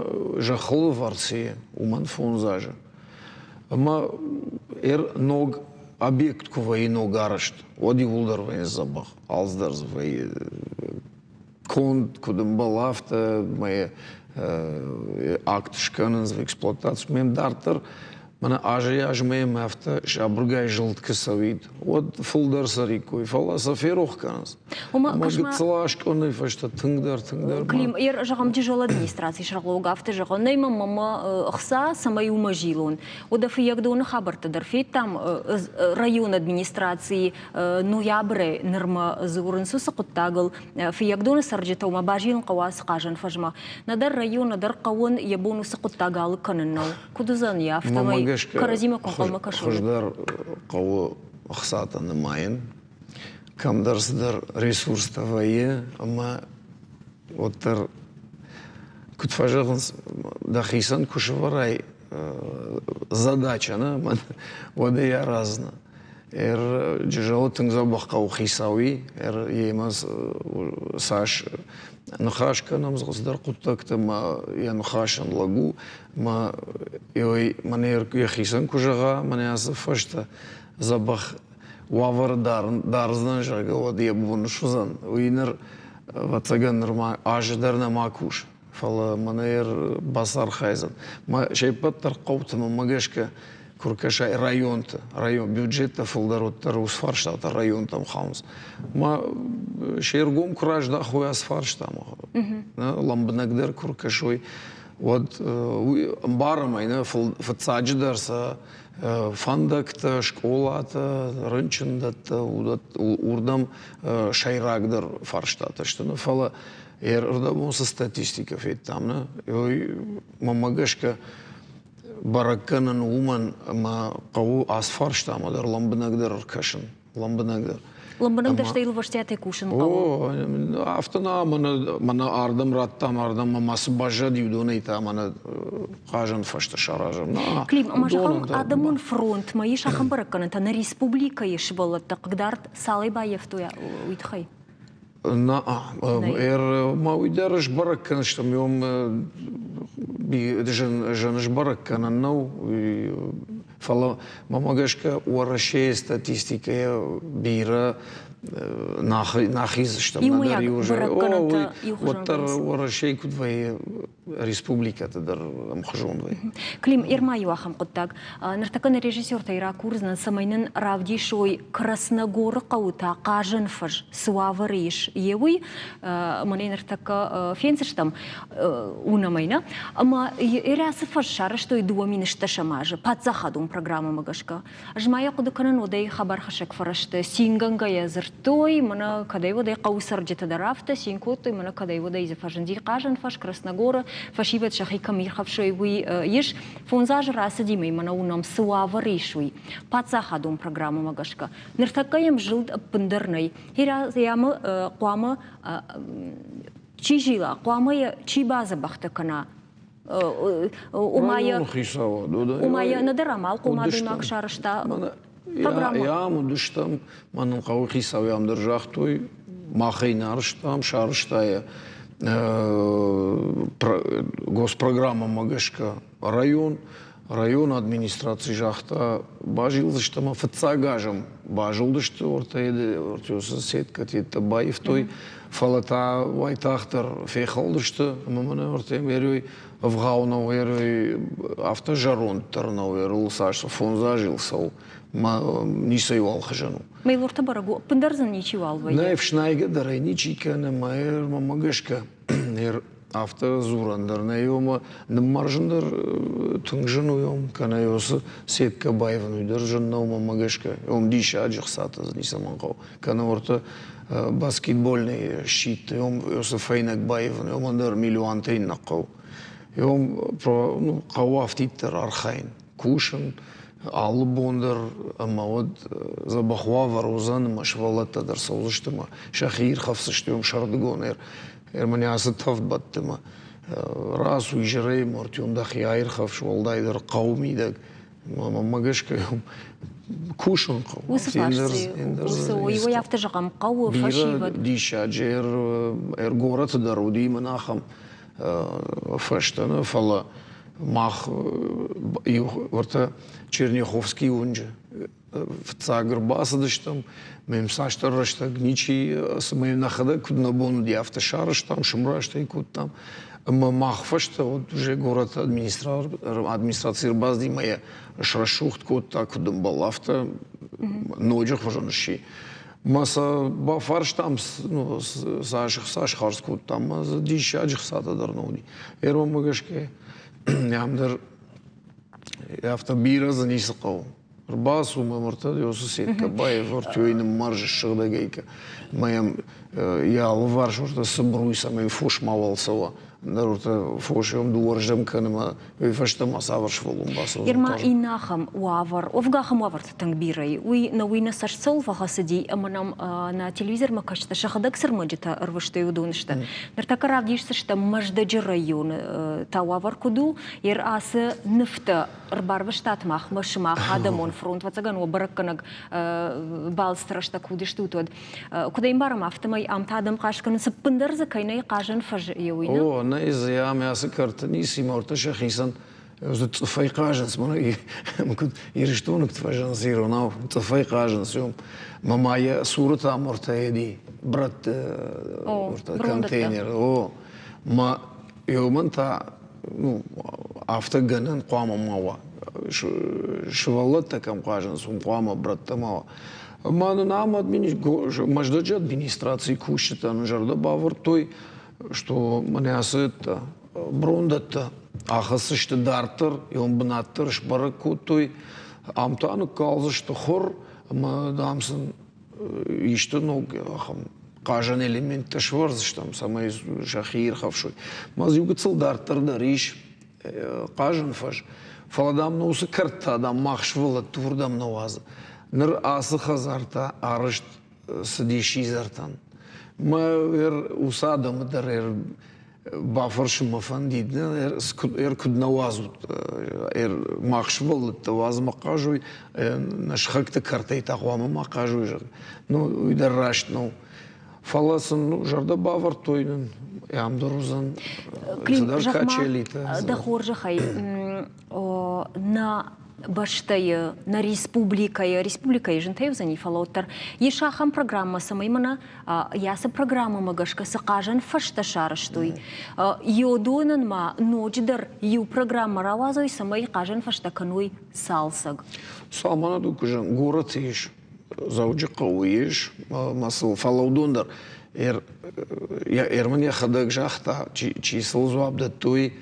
зӕххыл ӕвӕрд цы уымӕн фондз азы. Ӕмӕ ног объект куы вӕййы ног арӕзт, уӕд иууылдӕр вӕййынц дзӕбӕх. Алцыдӕр дзы вӕййы конд, куыд ӕмбӕлы, афтӕ мӕ акт скӕнынц в эксплуатацию. Мӕм дарддӕр мӕнӕ азӕй-азмӕ йӕм афтӕ сабыргай зылд куы цӕуид, уӕд фылдӕр цӕриккой, фӕлӕ сӕ ферох кӕнынц. Уымӕ Ӕмӕ гыццыл аскъуыны фӕстӕ тынгдӕр, тынгдӕр. Клим, зӕгъӕм, Джызӕл администрацийы сӕргълӕууӕг афтӕ зӕгъы, нӕй мӕм мӕ ӕхца, цӕмӕй уымӕ зилон. Уӕдӕ Фыййагдоны хабӕрттӕ дӕр федтам районы администрацийы ноябры нырмӕ дзурынц уыцы хъуыддагыл. Фыййагдоны цӕрджытӕ уымӕ базилын хъӕуы ацы хъазӕн фӕзмӕ. Нӕдӕр район, нӕдӕр хъӕуӕн йӕ бон уыцы хъуыддаг алыг кӕнын нӕу. Куыд уыдзӕн йӕ афтӕмӕй кӕрӕдзимӕ куы ӕнхъӕлмӕ кӕсой? Хуыздӕр хъӕуы ӕхцатӕ нымайын. Кӕмдӕр цыдӕр ресурстӕ вӕййы ӕмӕ уӕддӕр куыд фӕзӕгъынц, дӕхицӕн куы сӕвӕрай задача, нӕ, уӕд ӕй араздзынӕ. Ӕр Джызӕлы тынг дзӕбӕх хъӕуыхицау и, ӕр йемӕ цас ныхас кӕнӕм цыдӕр хъуыддӕгты мӕ йӕ ныхасӕн лӕг у, мӕ мӕнӕ йӕхицӕн куы зӕгъа, мӕнӕ ацы фӕстӕ дзӕбӕх уавӕры дардзынӕн, зӕгъгӕ, уӕд йӕ бон суыдзӕн. Уый ныр, ӕвӕццӕгӕн, нырма азы дӕр нӕма кусы, фӕлӕ мӕнӕ бацархайдзӕн. Мӕ се ппӕт дӕр хъӕуты, мӕнмӕ гӕсгӕ, куы ркӕсай районты, район, бюджеттӕ фылдӕр уӕддӕр уыцы фарстатӕ районтӕм хауынц. Мӕ се ргом куы раздахой ацы фарстамӕ, лӕмбынӕгдӕр куы ркӕсой, уӕд уый ӕмбарӕм ӕй, нӕ фыццаджыдӕр сӕ фӕндӕгтӕ, скъолатӕ, рынчындӕттӕ, уырдӕм сӕйрагдӕр фарстатӕ сты. Фӕлӕ ӕрдӕбон цы статистикӕ федтам, нӕ, мӕнмӕ гӕсгӕ бӕрӕггӕнӕн уымӕн ӕмӕ хъӕуы ацы фарстамӕ дӕр лӕмбынӕгдӕр ӕркӕсын. Лӕмбынӕгдӕр. Лӕмбынӕгдӕр стӕй лвӕстиатӕй кусын хъӕуы. О, афтӕ нӕ, мӕнӕ, мӕнӕ ардӕм радтам, ардӕм ӕмӕ цы баззади, уыдонӕй та мӕнӕ хъазӕн фӕзтӕ саразӕм. Клим, ӕмӕ зӕгъӕм, адӕмон фронтмӕ ис ахӕм бӕрӕггӕнӕнтӕ, нӕ республикӕйы сывӕллӕттӕ хъыгдард цалӕй баййӕфтой, уый тыххӕй? На, ма уый дӕр сбӕрӕг кӕныстӕм, уым зын сбӕрӕг кӕнӕн нӕу. Фӕлӕ мӕмӕ гӕсгӕ Уӕрӕсейы статистикӕйӕ бирӕ нӕхиздзыстӕм. Иумӕйаг бӕрӕггӕнӕнтӕ Уӕддӕр Уӕрӕсейы куыд вӕййы, республикӕты дӕр ӕмхуызон вӕййы. Клим, ма иу ахӕм хъуыддаг. Ныртӕккӕ нӕ режиссертӕй ракурдзынӕн, цӕмӕй нын равдисой Красногоры хъӕуы та хъазӕн фӕз цы уавӕры ис, йе уый. Мӕнӕ ныртӕккӕ фендзыстӕм, уынӕм ӕй, нӕ? Ӕмӕ Эрӕсы фӕз сарӕзтой 2010 азы паддзахадон программӕмӕ гӕсгӕ. Ӕз ма йӕ хъуыды кӕнын, уӕдӕй хабархӕссӕг фӕрӕзты цингӕнгӕйӕ дзырдтой, мӕнӕ кӕдӕй-уӕдӕй хъӕуы цӕрджытӕ дӕр афтӕ цин кодтой, мӕнӕ кӕдӕй-уӕдӕй дзы фӕзынди хъазӕн фӕз Красногоры, фӕсивӕд сӕхи кӕм ирхӕфсой, уый ис. Фондз азы рацыди мӕ мӕнӕ уынӕм, цы уавӕры ис, уый. Паддзахадон программӕмӕ гӕсгӕ. Ныртӕккӕ йӕм зылд ӕппындӕр нӕй. Хъуамӕ чи зила, хъуамӕ йӕ чи бадзӕбӕхтӕ кӕна, ома йӕ хицауад ома йӕ нӕдӕр амалхъом адӕймаг сарӕзта программӕ. Ам уыдыстӕм, мӕнӕн хъӕуы хицауӕн дӕр загътой, мах ӕй нӕ арызтам, сарӕзта йӕ госпрограммӕмӕ гӕсгӕ район. Районы администраци загъта, базилдзыстӕм ӕмӕ фыццаг азӕм базылдысты ортеосы сеткӕтӕ баивтой, фӕлӕ та уайтагъддӕр фехӕлдысты ӕмӕ мӕнӕ ортем эрой ӕвгъау нӕу, эрой афтӕ зӕронд дӕр нӕу, эрыл цас фондз азыл цӕуы, ницӕйуал хуызӕн у. Мейлорты бӕрӕг у, ӕппындӕр дзы ничиуал вӕййы? Нӕ, ӕфснайгӕ дӕр ӕй ничи кӕны, мӕ гӕсгӕ афтӕ дзурӕн дӕр нӕй, ома ныммӕрзын дӕр тынг зын у, кӕнӕ уыцы сеткӕ баивын, уый дӕр зын нӕу мӕнмӕ гӕсгӕ. Уым диссаджы хцатӕ дзы ницӕмӕн хъӕуы. Кӕнӕ уӕртӕ баскетбольный щит, уыцы фӕйнӕг баивын, уымӕн дӕр миллионтӕй нӕ хъӕуы. Уым хъӕуы афтиддӕр архайын, кусын, алы бон дӕр ӕмӕ уӕд дзӕбӕх уавӕр уыдзӕн ӕмӕ сывӕллӕттӕ дӕр цӕудзысты ӕмӕ сӕхи ирхӕфдзысты уым сӕрдыгон Мӕнӕ ацы тӕвд бӕттымӕ рацу изӕрӕй Мартьон дӕхи аирхӕфс, уӕлдайдӕр хъӕуы мидӕг. Мӕнмӕ гӕсгӕ кусын хъӕуы. Уыцы фарсты уый афтӕ зӕгъӕм, хъӕуы фӕсивӕд. Диссаджы ӕргорӕты дӕр уыди мын ахӕм фӕстӕ, нӕ фӕлӕ мах иу уӕртӕ Черняховский уынджы фыццаг ӕрбацыдыстӕм, мӕм цасдӕр рӕстӕг ничи, цымӕ нӕхӕдӕг куыд нӕ бон уыди, афтӕ сарӕзтам, сымраст ӕй кодтам. Ӕмӕ мах фӕстӕ вот уже горӕты администраци ӕрбацыди мӕ йӕ срӕсугъд кодта, куыд ӕмбӕлы, афтӕ ноджы хуызӕн сси. Мӕ сӕ бафарстам, ну, цас цас хардз кодтам, мӕ дзы диссаджы хцатӕ дӕр нӕ уыди. Ӕрмӕ гӕсгӕ ам дӕр афтӕ бирӕ дзы ницы хъӕуы. Ӕрбацу мӕм ӕртӕ уыцы сеткӕ баивӕрдтой, ныммӕрзы сыгъдӕгӕй мӕ йӕм йӕ алыварс уӕртӕ цыбыр уый, цӕмӕй фос мауал цӕуа. Ӕндӕр уӕртӕ фос йӕм дыууӕрдӕм кӕны мӕ уый фӕстӕмӕ цавӕр сывӕллон бацӕудзӕн. Ерма иннӕ ахӕм уавӕр, уӕвгӕ ахӕм уавӕртӕ тынг бирӕ и. Уый нӕ уый нӕ цӕст цӕуыл фӕхӕцыди ӕмӕ нӕм нӕ телевизормӕ кӕсджытӕ сӕхӕдӕг цы рмӕджытӕ ӕрвыстой, уыдон сты. Ныртӕккӕ равдисдзыстӕм Мӕздӕджы районы та уавӕр куыд у, ер ацы нывтӕ ӕрбарвыстат махмӕ сымах адӕмон фронт, ӕвӕццӕгӕн уӕ бӕрӕггӕнӕг балцты рӕстӕг куы уыдыстут, уӕд. Куыд ӕмбарӕм, афтӕмӕй ам та адӕм хъаст кӕнынц, ӕппындӕр дзы кӕй нӕй хъазӕн фӕз уый, нӕ? О, нӕй дзы ам ацы кӕрты ницы мортӕ сӕхицӕн цъыфӕй хъазынц, мӕнӕ куыд Ирыстоны куыд фӕзынынц иронау, цъыфӕй хъазынц, уым. Мӕ ма йӕ цуры та мортӕ еди, брӕтты контейнер. О, мӕ уымӕн та ну, афтӕ гӕнӕн хъуамӕ ма уа. Сывӕллӕттӕ кӕм хъазынц, уым хъуамӕ брӕттӕ ма уа. Ӕмӕ нын ам Мӕздӕджы администрацийы кусджытӕ нын зӕрдӕ бавӕрдтой, что мӕнӕ ацы брондӕттӕ ахӕсдзысты дарддӕр, ион бынат дӕр сбӕрӕг кодтой. Ам та ныккалдзысты хуыр ӕмӕ, дам, сын исты ног ахӕм хъазӕн элементтӕ сӕвӕрдзыстӕм, цӕмӕй сӕхи ирхӕфсой. Ма дзы иу гыццыл дарддӕр дӕр ис хъазӕн фӕз, фӕлӕ, дам, ну уыцы кӕрт та, дам, мах сывӕллӕтты уырдӕм нӕ уадзы. Ныр ацы хӕдзар та арӕзт цыди сидзӕртӕн. Мӕ уыцы адӕмы дӕр бафӕрсын мӕ фӕндид, ӕр куыд нӕ уадзут, ӕр мах сывӕллӕттӕ уадз ма хъазой, нӕ сыхӕгты кӕртӕй та хъуамӕ ма хъазой, зӕгъгӕ. Ну, уый дӕр раст нӕу. Фӕлӕ сын зӕрдӕ бавӕрдтой нын, ам дӕр уыдзӕн цыдӕр качелитӕ. Дӕ хорзӕхӕй, нӕ бӕстӕйы, нӕ республикӕйы, республикӕйы зынтӕй уыдзӕни, фӕлӕ уӕддӕр ис ахӕм программӕ, цӕмӕй мӕнӕ ацы программӕмӕ гӕсгӕ цы хъазӕн фӕзтӕ сарӕзтой, йодонӕн ма ноджыдӕр иу программӕ рауадзой, цӕмӕй хъазӕн фӕзтӕ кӕной цалцӕг. Салманады куызӕн горӕты ис, Дзӕуджыхъӕуы ис, ӕмӕ сыл фӕлӕ уыдон дӕр Эрмын йӕхӕдӕг загъта, чи сыл дзуапп дӕттой,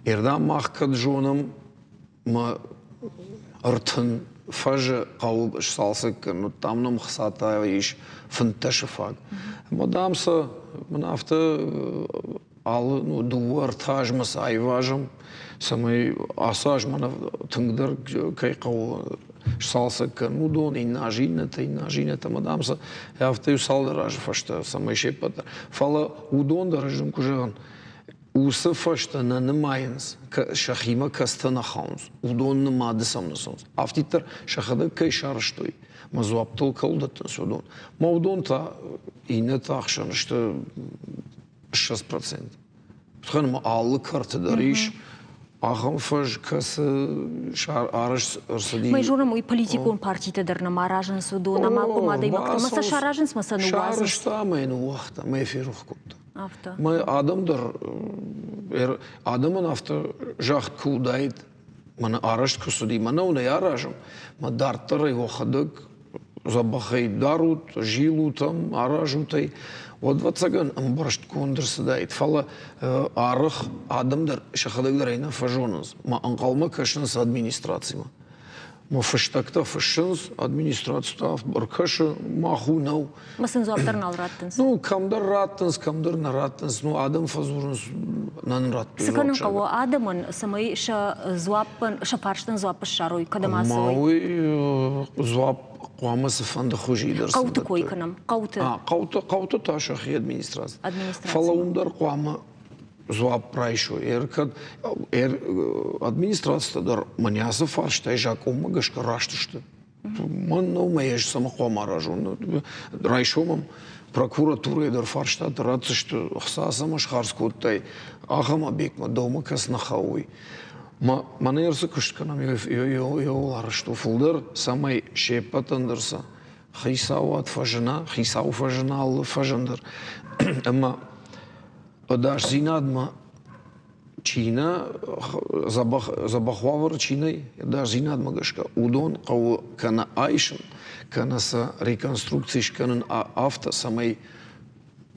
Эрдам мах кӕд зонӕм, мӕ 30 фӕзы хъӕуы сцалцӕг кӕнын, уӕд дам нӕм хцатӕ ис 15-ы фаг. Ӕмӕ дам сӕ мын афтӕ алы ну, дыууӕ-ӕртӕ азмӕ сӕ айвазӕм, цӕмӕй ацы аз мӕнӕ тынгдӕр кӕй хъӕуы сцалцӕг кӕнын, уыдон, иннӕ аз иннӕтӕ, иннӕ аз иннӕтӕ, ӕмӕ дам сӕ афтӕ иу цалдӕр азы фӕстӕ, цӕмӕй се ппӕт дӕр. Фӕлӕ уыдон дӕр, ӕз дын куы зӕгъын, уыцы фӕстӕ нӕ нымайынц, сӕхимӕ кӕцытӕ нӕ хауынц, уыдон нымады сӕм нӕ цӕуынц. Афтиддӕр сӕхӕдӕг кӕй сарӕзтой, мӕ дзуӕпптыл кӕуыл дӕттынц, уыдон. Мӕ уыдон та иннӕты ӕхсӕн сты 20%. Тыххӕн алы кӕрты дӕр ис ахӕм фӕз, кӕцы арӕзт ӕрцыди. Мӕ зонӕм, уый политикон партитӕ дӕр нӕма аразынц уыдон, ӕмӕ хъуым адӕймӕгтӕ ӕмӕ сӕ саразынц мӕ сӕ ныууадзынц. Сарӕзта ӕмӕ йӕ ныууагъта, мӕ йӕ ферох кодта. Афтӕ. Мӕ адӕм дӕр, адӕмӕн афтӕ загъд куы уыдаид, мӕнӕ арӕзт куы цыди, мӕнӕ уын ӕй аразӕм, мӕ дарддӕр ӕй уӕхӕдӕг дзӕбӕхӕй дарут, зилут ӕм, аразут ӕй, уӕд, ӕвӕццӕгӕн, ӕмбӕрстгонд ӕрцыдаид. Фӕлӕ арӕх адӕм дӕр сӕхӕдӕг дӕр ӕй нӕ фӕзонынц, ма ӕнхъӕлмӕ кӕсынц администрацимӕ. Мӕ фыстӕгтӕ фыссынц, администраци та ӕркӕсы, мах у нӕу. Мӕ сын дзуапп дӕр нал раттынц. Ну, кӕмдӕр раттынц, кӕмдӕр нӕ раттынц. Ну, адӕм фӕдзурынц, нӕ нын радтой. Цы кӕнын хъӕуы адӕмӕн, цӕмӕй сӕ дзуаппӕн, сӕ фарстӕн дзуапп ссарой, кӕдӕм ацӕуой? Ма уый дзуапп хъуамӕ цыфӕнды хуызы дӕр Хъӕуты кой кӕнӕм, хъӕуты. Хъӕуты, хъӕуты та сӕхи администраци. Фӕлӕ уым дӕр хъуамӕ дзуапп райсой. Кӕд администрацитӕ дӕр мӕнӕ ацы фарстайы закъонмӕ гӕсгӕ раст сты. Мӕн нӕу ӕз цӕмӕ хъуамӕ аразон. Райсомӕн прокуратурӕйы дӕр фарстатӕ ратдзысты, ӕхца цӕмӕ схардз кодтай, ахӕм объектмӕ дӕумӕ кӕц нӕ хауы, уый. Мӕнӕ цы куыст кӕнӕм, йӕ арӕзт у фылдӕр, цӕмӕй се ппӕтӕн дӕр сӕ хицауад фӕзына, хицау фӕзына алы фӕзындӕр. Ӕмӕ ӕдасдзинадмӕ чи нӕ дзӕбӕх уавӕры чи нӕй, ӕдасдзинадмӕ гӕсгӕ, уыдон хъӕуы кӕнӕ айсын, кӕнӕ сӕ реконструкци скӕнын афтӕ, цӕмӕй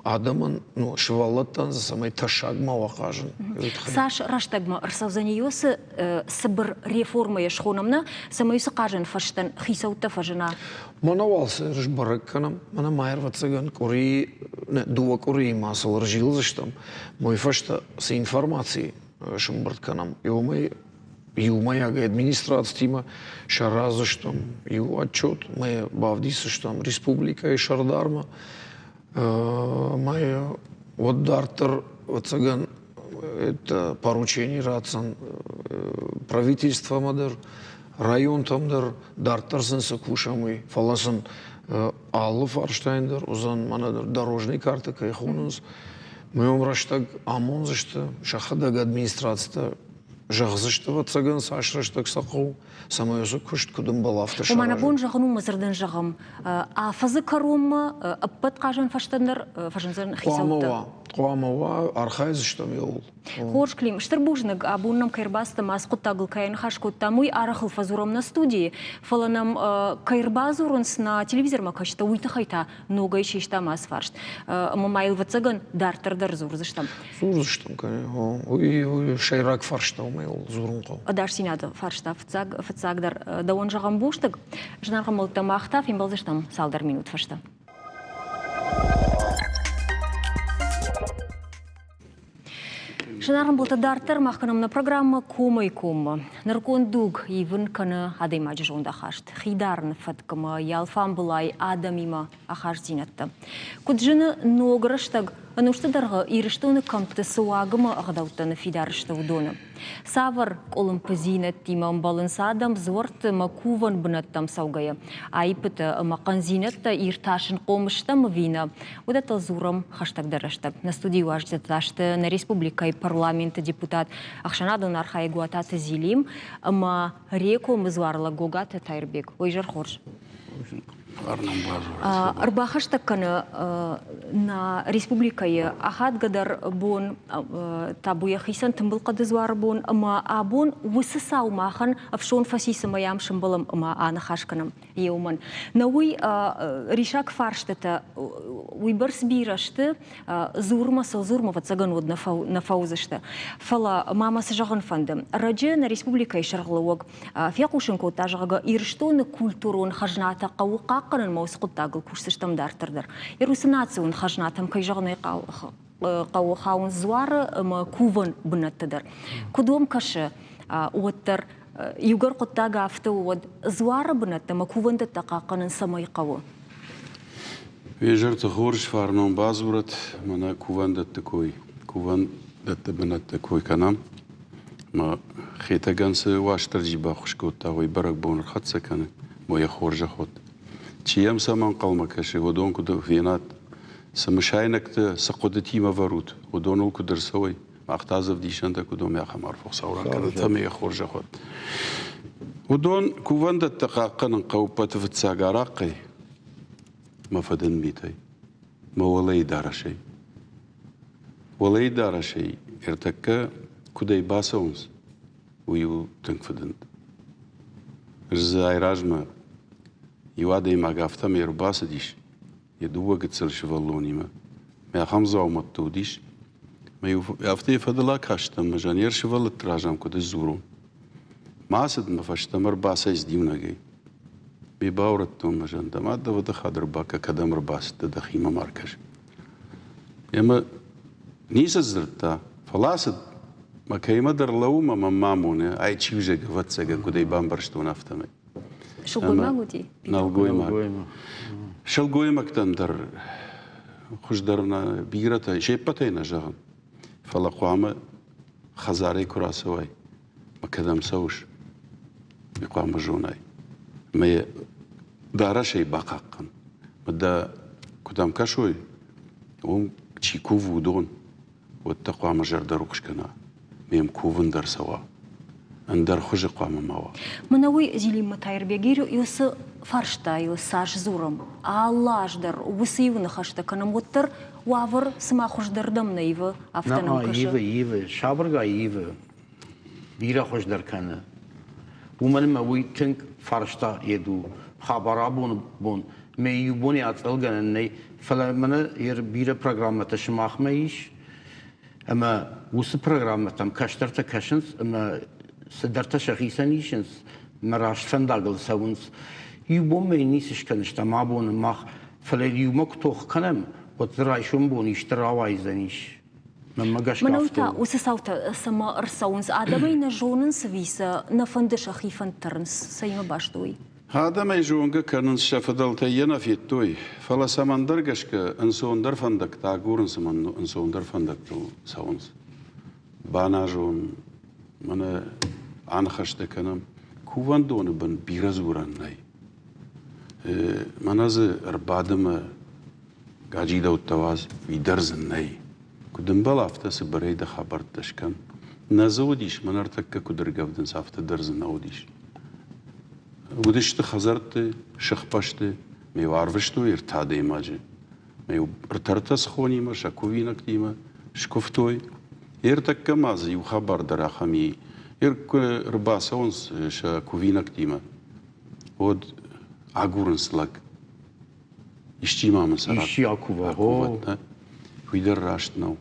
адӕмӕн, ну, сывӕллӕттӕн дзы цӕмӕй тӕссаг ма уа хъазын. Цас рӕстӕгмӕ ӕрцӕудзӕни уыцы цыбыр реформӕйӕ схонӕм нӕ, цӕмӕй уыцы хъазӕн фӕзтӕн хицӕуттӕ фӕзына? Мӕнӕ уал цы сбӕрӕг кӕнӕм, мӕнӕ ма ӕрвӕццӕгӕн къуыри, дыууӕ къуырийы ма сыл ӕрзилдзыстӕм. Уый фӕстӕ цы информаци сӕмбырд кӕнӕм, уымӕй иумӕйаг администрацитимӕ сараздзыстӕм иу отчет, мы бавдисдзыстӕм республикӕйы сӕрдармӕ. Мӕ уӕд дарддӕр, ӕвӕццӕгӕн, это поручение ратдзӕн правительствомӕ дӕр, районтӕм дӕр, дарддӕр сын цы кусӕм, уый. Фӕлӕ сын алы фарстайӕн дӕр уыдзӕн мӕнӕ дӕр дорожный картӕ кӕй хонынц, уым рӕстӕг амондзысты, сӕхӕдӕг администрацитӕ зӕгъдзысты, ӕвӕццӕгӕн, цас рӕстӕг сӕ хъӕуы, цӕмӕй уыцы куыст куыд ӕмбӕлы, афтӕ Ома нӕ бон зӕгъын у, мӕ дзырдӕн зӕгъӕм, афӕдзы кӕронмӕ ӕппӕт хъазӕн фӕзтӕн дӕр фӕзындзӕн хицӕуттӕ. Хъуамӕ уа, хъуамӕ уа, архайдзыстӕм иуыл. Хорз, Клим, стыр бузныг, абон нӕм кӕй ӕрбацыд ӕмӕ ацы хъуыддагыл кӕй ныхас кодтам, уый арӕх ыл фӕдзурӕм нӕ студийы, фӕлӕ нӕм кӕй ӕрбадзурынц нӕ телевизормӕ кӕсджытӕ, уый тыххӕй та ногӕй систам ацы фарст. Ӕмӕ ма йыл, ӕвӕццӕгӕн, дарддӕр дӕр дзурдзыстӕм. Дзурдзыстӕм, уый сӕйраг фарста у, йыл дзурын хъӕуы. Ӕдасдзинады фарста фыццаг, фыццагдӕр дӕуӕн зӕгъӕм бузныг. Зынаргъ ӕмбӕлттӕ, мах та фембӕлдзыстӕм цалдӕр минут фӕстӕ. Зынаргъ ӕмбӕлттӕ, дарддӕр мах кӕнӕм нӕ программӕ Комӕй коммӕ. Нырыккон дуг ивын кӕны адӕймаджы зондахаст, хидарыны фӕткмӕ, йӕ алфамбылай адӕмимӕ ахастдзинӕдтӕ. Куыд зыны, ног рӕстӕг Ӕнусты дӕргъы Ирыстоны кӕмтты цы уагмӕ ӕгъдӕуттӕ ныффидар сты, уыдоны. Цавӕр къуылымпыдзинӕдтимӕ ӕмбӕлынц адӕм дзуӕртты ӕмӕ кувӕн бынӕттӕм цӕугӕйӕ? Аиппытӕ ӕмӕ хъӕндзинӕдтӕ иртасынхъом стӕм ӕви нӕ? Уыдӕттыл дзурӕм хӕстӕгдӕр рӕстӕг. Нӕ студийы уазджытӕ сты нӕ республикӕйы парламенты депутат, ӕхсӕнадон архайӕг Уататы Зелим ӕмӕ Рекомы дзуарлӕг Гогаты Тайырбег. Уый изӕр хорз. Ӕрбахӕстӕг кӕны нӕ республикӕйы ахадгӕдӕр бон, табу йӕхицӕн тымбыл хъӕды дзуары бон ӕмӕ абон уыцы цау махӕн ӕфсон фӕци, цӕмӕй ам сӕмбӕлӕм ӕмӕ аныхас кӕнӕм еумӕн. Нӕ уый рисаг фарстытӕ уыйбӕрц бирӕ сты, дзурмӕ сыл дзурмӕ, ӕвӕццӕгӕн, уӕд нӕ фӕуыдзысты. Фӕлӕ ма мӕ цы зӕгъын фӕнды, ӕрӕджы нӕ республикӕйы сӕргълӕууӕг фехъусын кодта, зӕгъгӕ, Ирыстоны культурон хӕзнатӕ хъӕуы хъахъхъӕнынмӕ уыцы хъуыддагыл кусдзыстӕм дарддӕр дӕр. Уыцы национ хӕзнатӕм, кӕй зӕгъын ӕй хъӕуы, хауынц дзуары ӕмӕ кувӕн бынӕтты дӕр. Куыд уӕм кӕсы, уӕддӕр иугӕр хъуыддаг афтӕ у, уӕд дзуары бынӕттӕ ӕмӕ кувӕндӕттӕ хъахъхъӕнын цӕмӕй хъӕуы? Изӕрты хорз фарнон бадзурӕт, мӕнӕ кувӕндӕтты кой, кувӕндӕтты бынӕтты кой кӕнӕм. Мӕ Хетӕгӕн цы Уастырджи баххуыс кодта, уый бӕрӕгбон ӕрхӕццӕ кӕны, мӕ йӕ хорзӕх уӕд. Чи йӕм цӕмӕ ӕнхъӕлмӕ кӕсы, уыдон куыд фенат, цы мысайнӕгтӕ, цы хъуыдытимӕ вӕрут, уыдоныл куыд ӕрцӕуой, мах та дзы ӕвдисӕнтӕ куыд уӕм, ахӕм арф Хуыцау ракӕнӕд ӕмӕ йӕ хорзӕх уӕд. Уыдон кувӕндӕттӕ хъахъхъӕнын хъӕуы ӕппӕты фыццаг арахъхъӕй мӕ фыдын митӕй, мӕ уӕлӕйы дарӕсӕй. Уӕлӕйы дарӕсӕй ӕртӕккӕ куыдӕй бацӕуынц, уый у тынг фыдынд. Ӕз дзы айразмӕ иу адӕймаг афтӕмӕй ӕрбацыдис йӕ дыууӕ гыццыл сывӕллонимӕ. Мӕ ахӕм дзаумӕттӕ уыдис, мӕ-иу афтӕ йӕ фӕдыл акастӕн ӕмӕ зӕгъын, сывӕллӕтты раз ӕм куыд сдзурон. Ма ацыд мӕ фӕстӕмӕ ӕрбацӕйцыд иунӕгӕй. Ме баурӕдтон мӕ зӕрдӕ, ма дӕ фыдыхъӕд ӕрбакӕ, кӕдӕм ӕрбацыдтӕ, дӕхимӕ ма ркӕс. Ӕмӕ ницы сдзырдта, фӕлӕ ацыд, мӕ кӕимӕдӕр лӕууы ӕмӕ мӕм ма амоны, ай чи у, зӕгъгӕ, ӕвӕццӕгӕн, куыд ӕй бамбӕрстон, афтӕмӕй. Сылгоймаг уыди? Нӕлгоймаг. Сылгоймӕгтӕн дӕр хуыздӕр нӕ бирӕтӕ, се ппӕтӕй нӕ зӕгъын, фӕлӕ хъуамӕ хӕдзарӕй куы рацӕуай, ма кӕдӕм цӕуыс, уый хъуамӕ зонай. Ӕмӕ йӕ дарӕсӕй бахъахъхъӕн. Ӕмӕ дӕ куыд ӕм кӕсой, уым чи кувы, уыдон, уӕд дӕ хъуамӕ зӕрдӕрухс кӕна, ме мкувын дӕр цӕуа. Ӕндӕр хуызы хъуамӕ ма уа. Мӕнӕ уый Зелиммӕ Таирбегиры уыцы фарстайыл цас дзурӕм, алы аз дӕр уыцы иу ныхӕстӕ кӕнӕм, уӕддӕр уавӕр цыма хуыздӕрдӕм нӕ ивы, афтӕ нӕм кӕсы. Ивы, ивы, сабыргай ивы. Бирӕ хуыздӕр кӕны. Уымӕн ӕмӕ уый тынг фарста йед у. Хабар абоны бон мӕ иу боны ацъӕлгӕнӕн нӕй, фӕлӕ мӕнӕ бирӕ программӕтӕ сымахмӕ ис, ӕмӕ уыцы программӕтӕм кӕстӕртӕ кӕсынц ӕмӕ цыдӕртӕ сӕхицӕн исынц, мӕ раст фӕндагыл цӕуынц. Иу бонмӕ йын ницы скӕныстӕм абоны мах, фӕлӕ иумӕ куы тох кӕнӕм, уӕд дзы райсом бон исты рауайдзӕнис. Мӕнмӕ гӕсгӕ Мӕнӕу та уыцы цаутӕ цӕмӕ ӕрцӕуынц? Адӕмӕй нӕ зонынц ӕви сӕ нӕ фӕнды сӕхи фӕнд тӕрынц? Цӕимӕ баст уый? Адӕмӕй зонгӕ кӕнынц, сӕ фыдӕлтӕй йӕ нӕ федтой, фӕлӕ цӕмӕндӕр гӕсгӕ ӕнцондӕр фӕндӕгтӕ агурынц ӕмӕ ӕнцондӕр фӕндӕгтыл цӕуынц. Баназон, мӕнӕ аныхӕстӕ кӕнӕм. Кувӕндоны бын бирӕ дзурӕн нӕй. Мӕнӕ дзы ӕрбадымы гаджидӕуттӕ уадз, уый дӕр дзы нӕй. Куыд ӕмбӕлы, афтӕ цыбырӕй дӕ хабӕрттӕ скӕн. Нӕ дзы уыдис, мӕн ӕртӕккӕ куыд ӕргӕвдынц, афтӕ дӕр дзы нӕ уыдис. Уыдысты хӕдзӕртты, сыхбӕсты, ме арвыстой ӕртӕ адӕймаджы. Ме ӕртӕ схонимӕ, сӕ кувинӕгтимӕ скуывтой. Ӕртӕккӕ ма дзы иу хабар дӕр ахӕм и. Куы ӕрбацӕуынц сӕ кувинӕгтимӕ, уӕд агурынц лӕг. Исчи ма мын сӕ Исчи акува. Акувӕд, нӕ? Уый дӕр раст нӕу.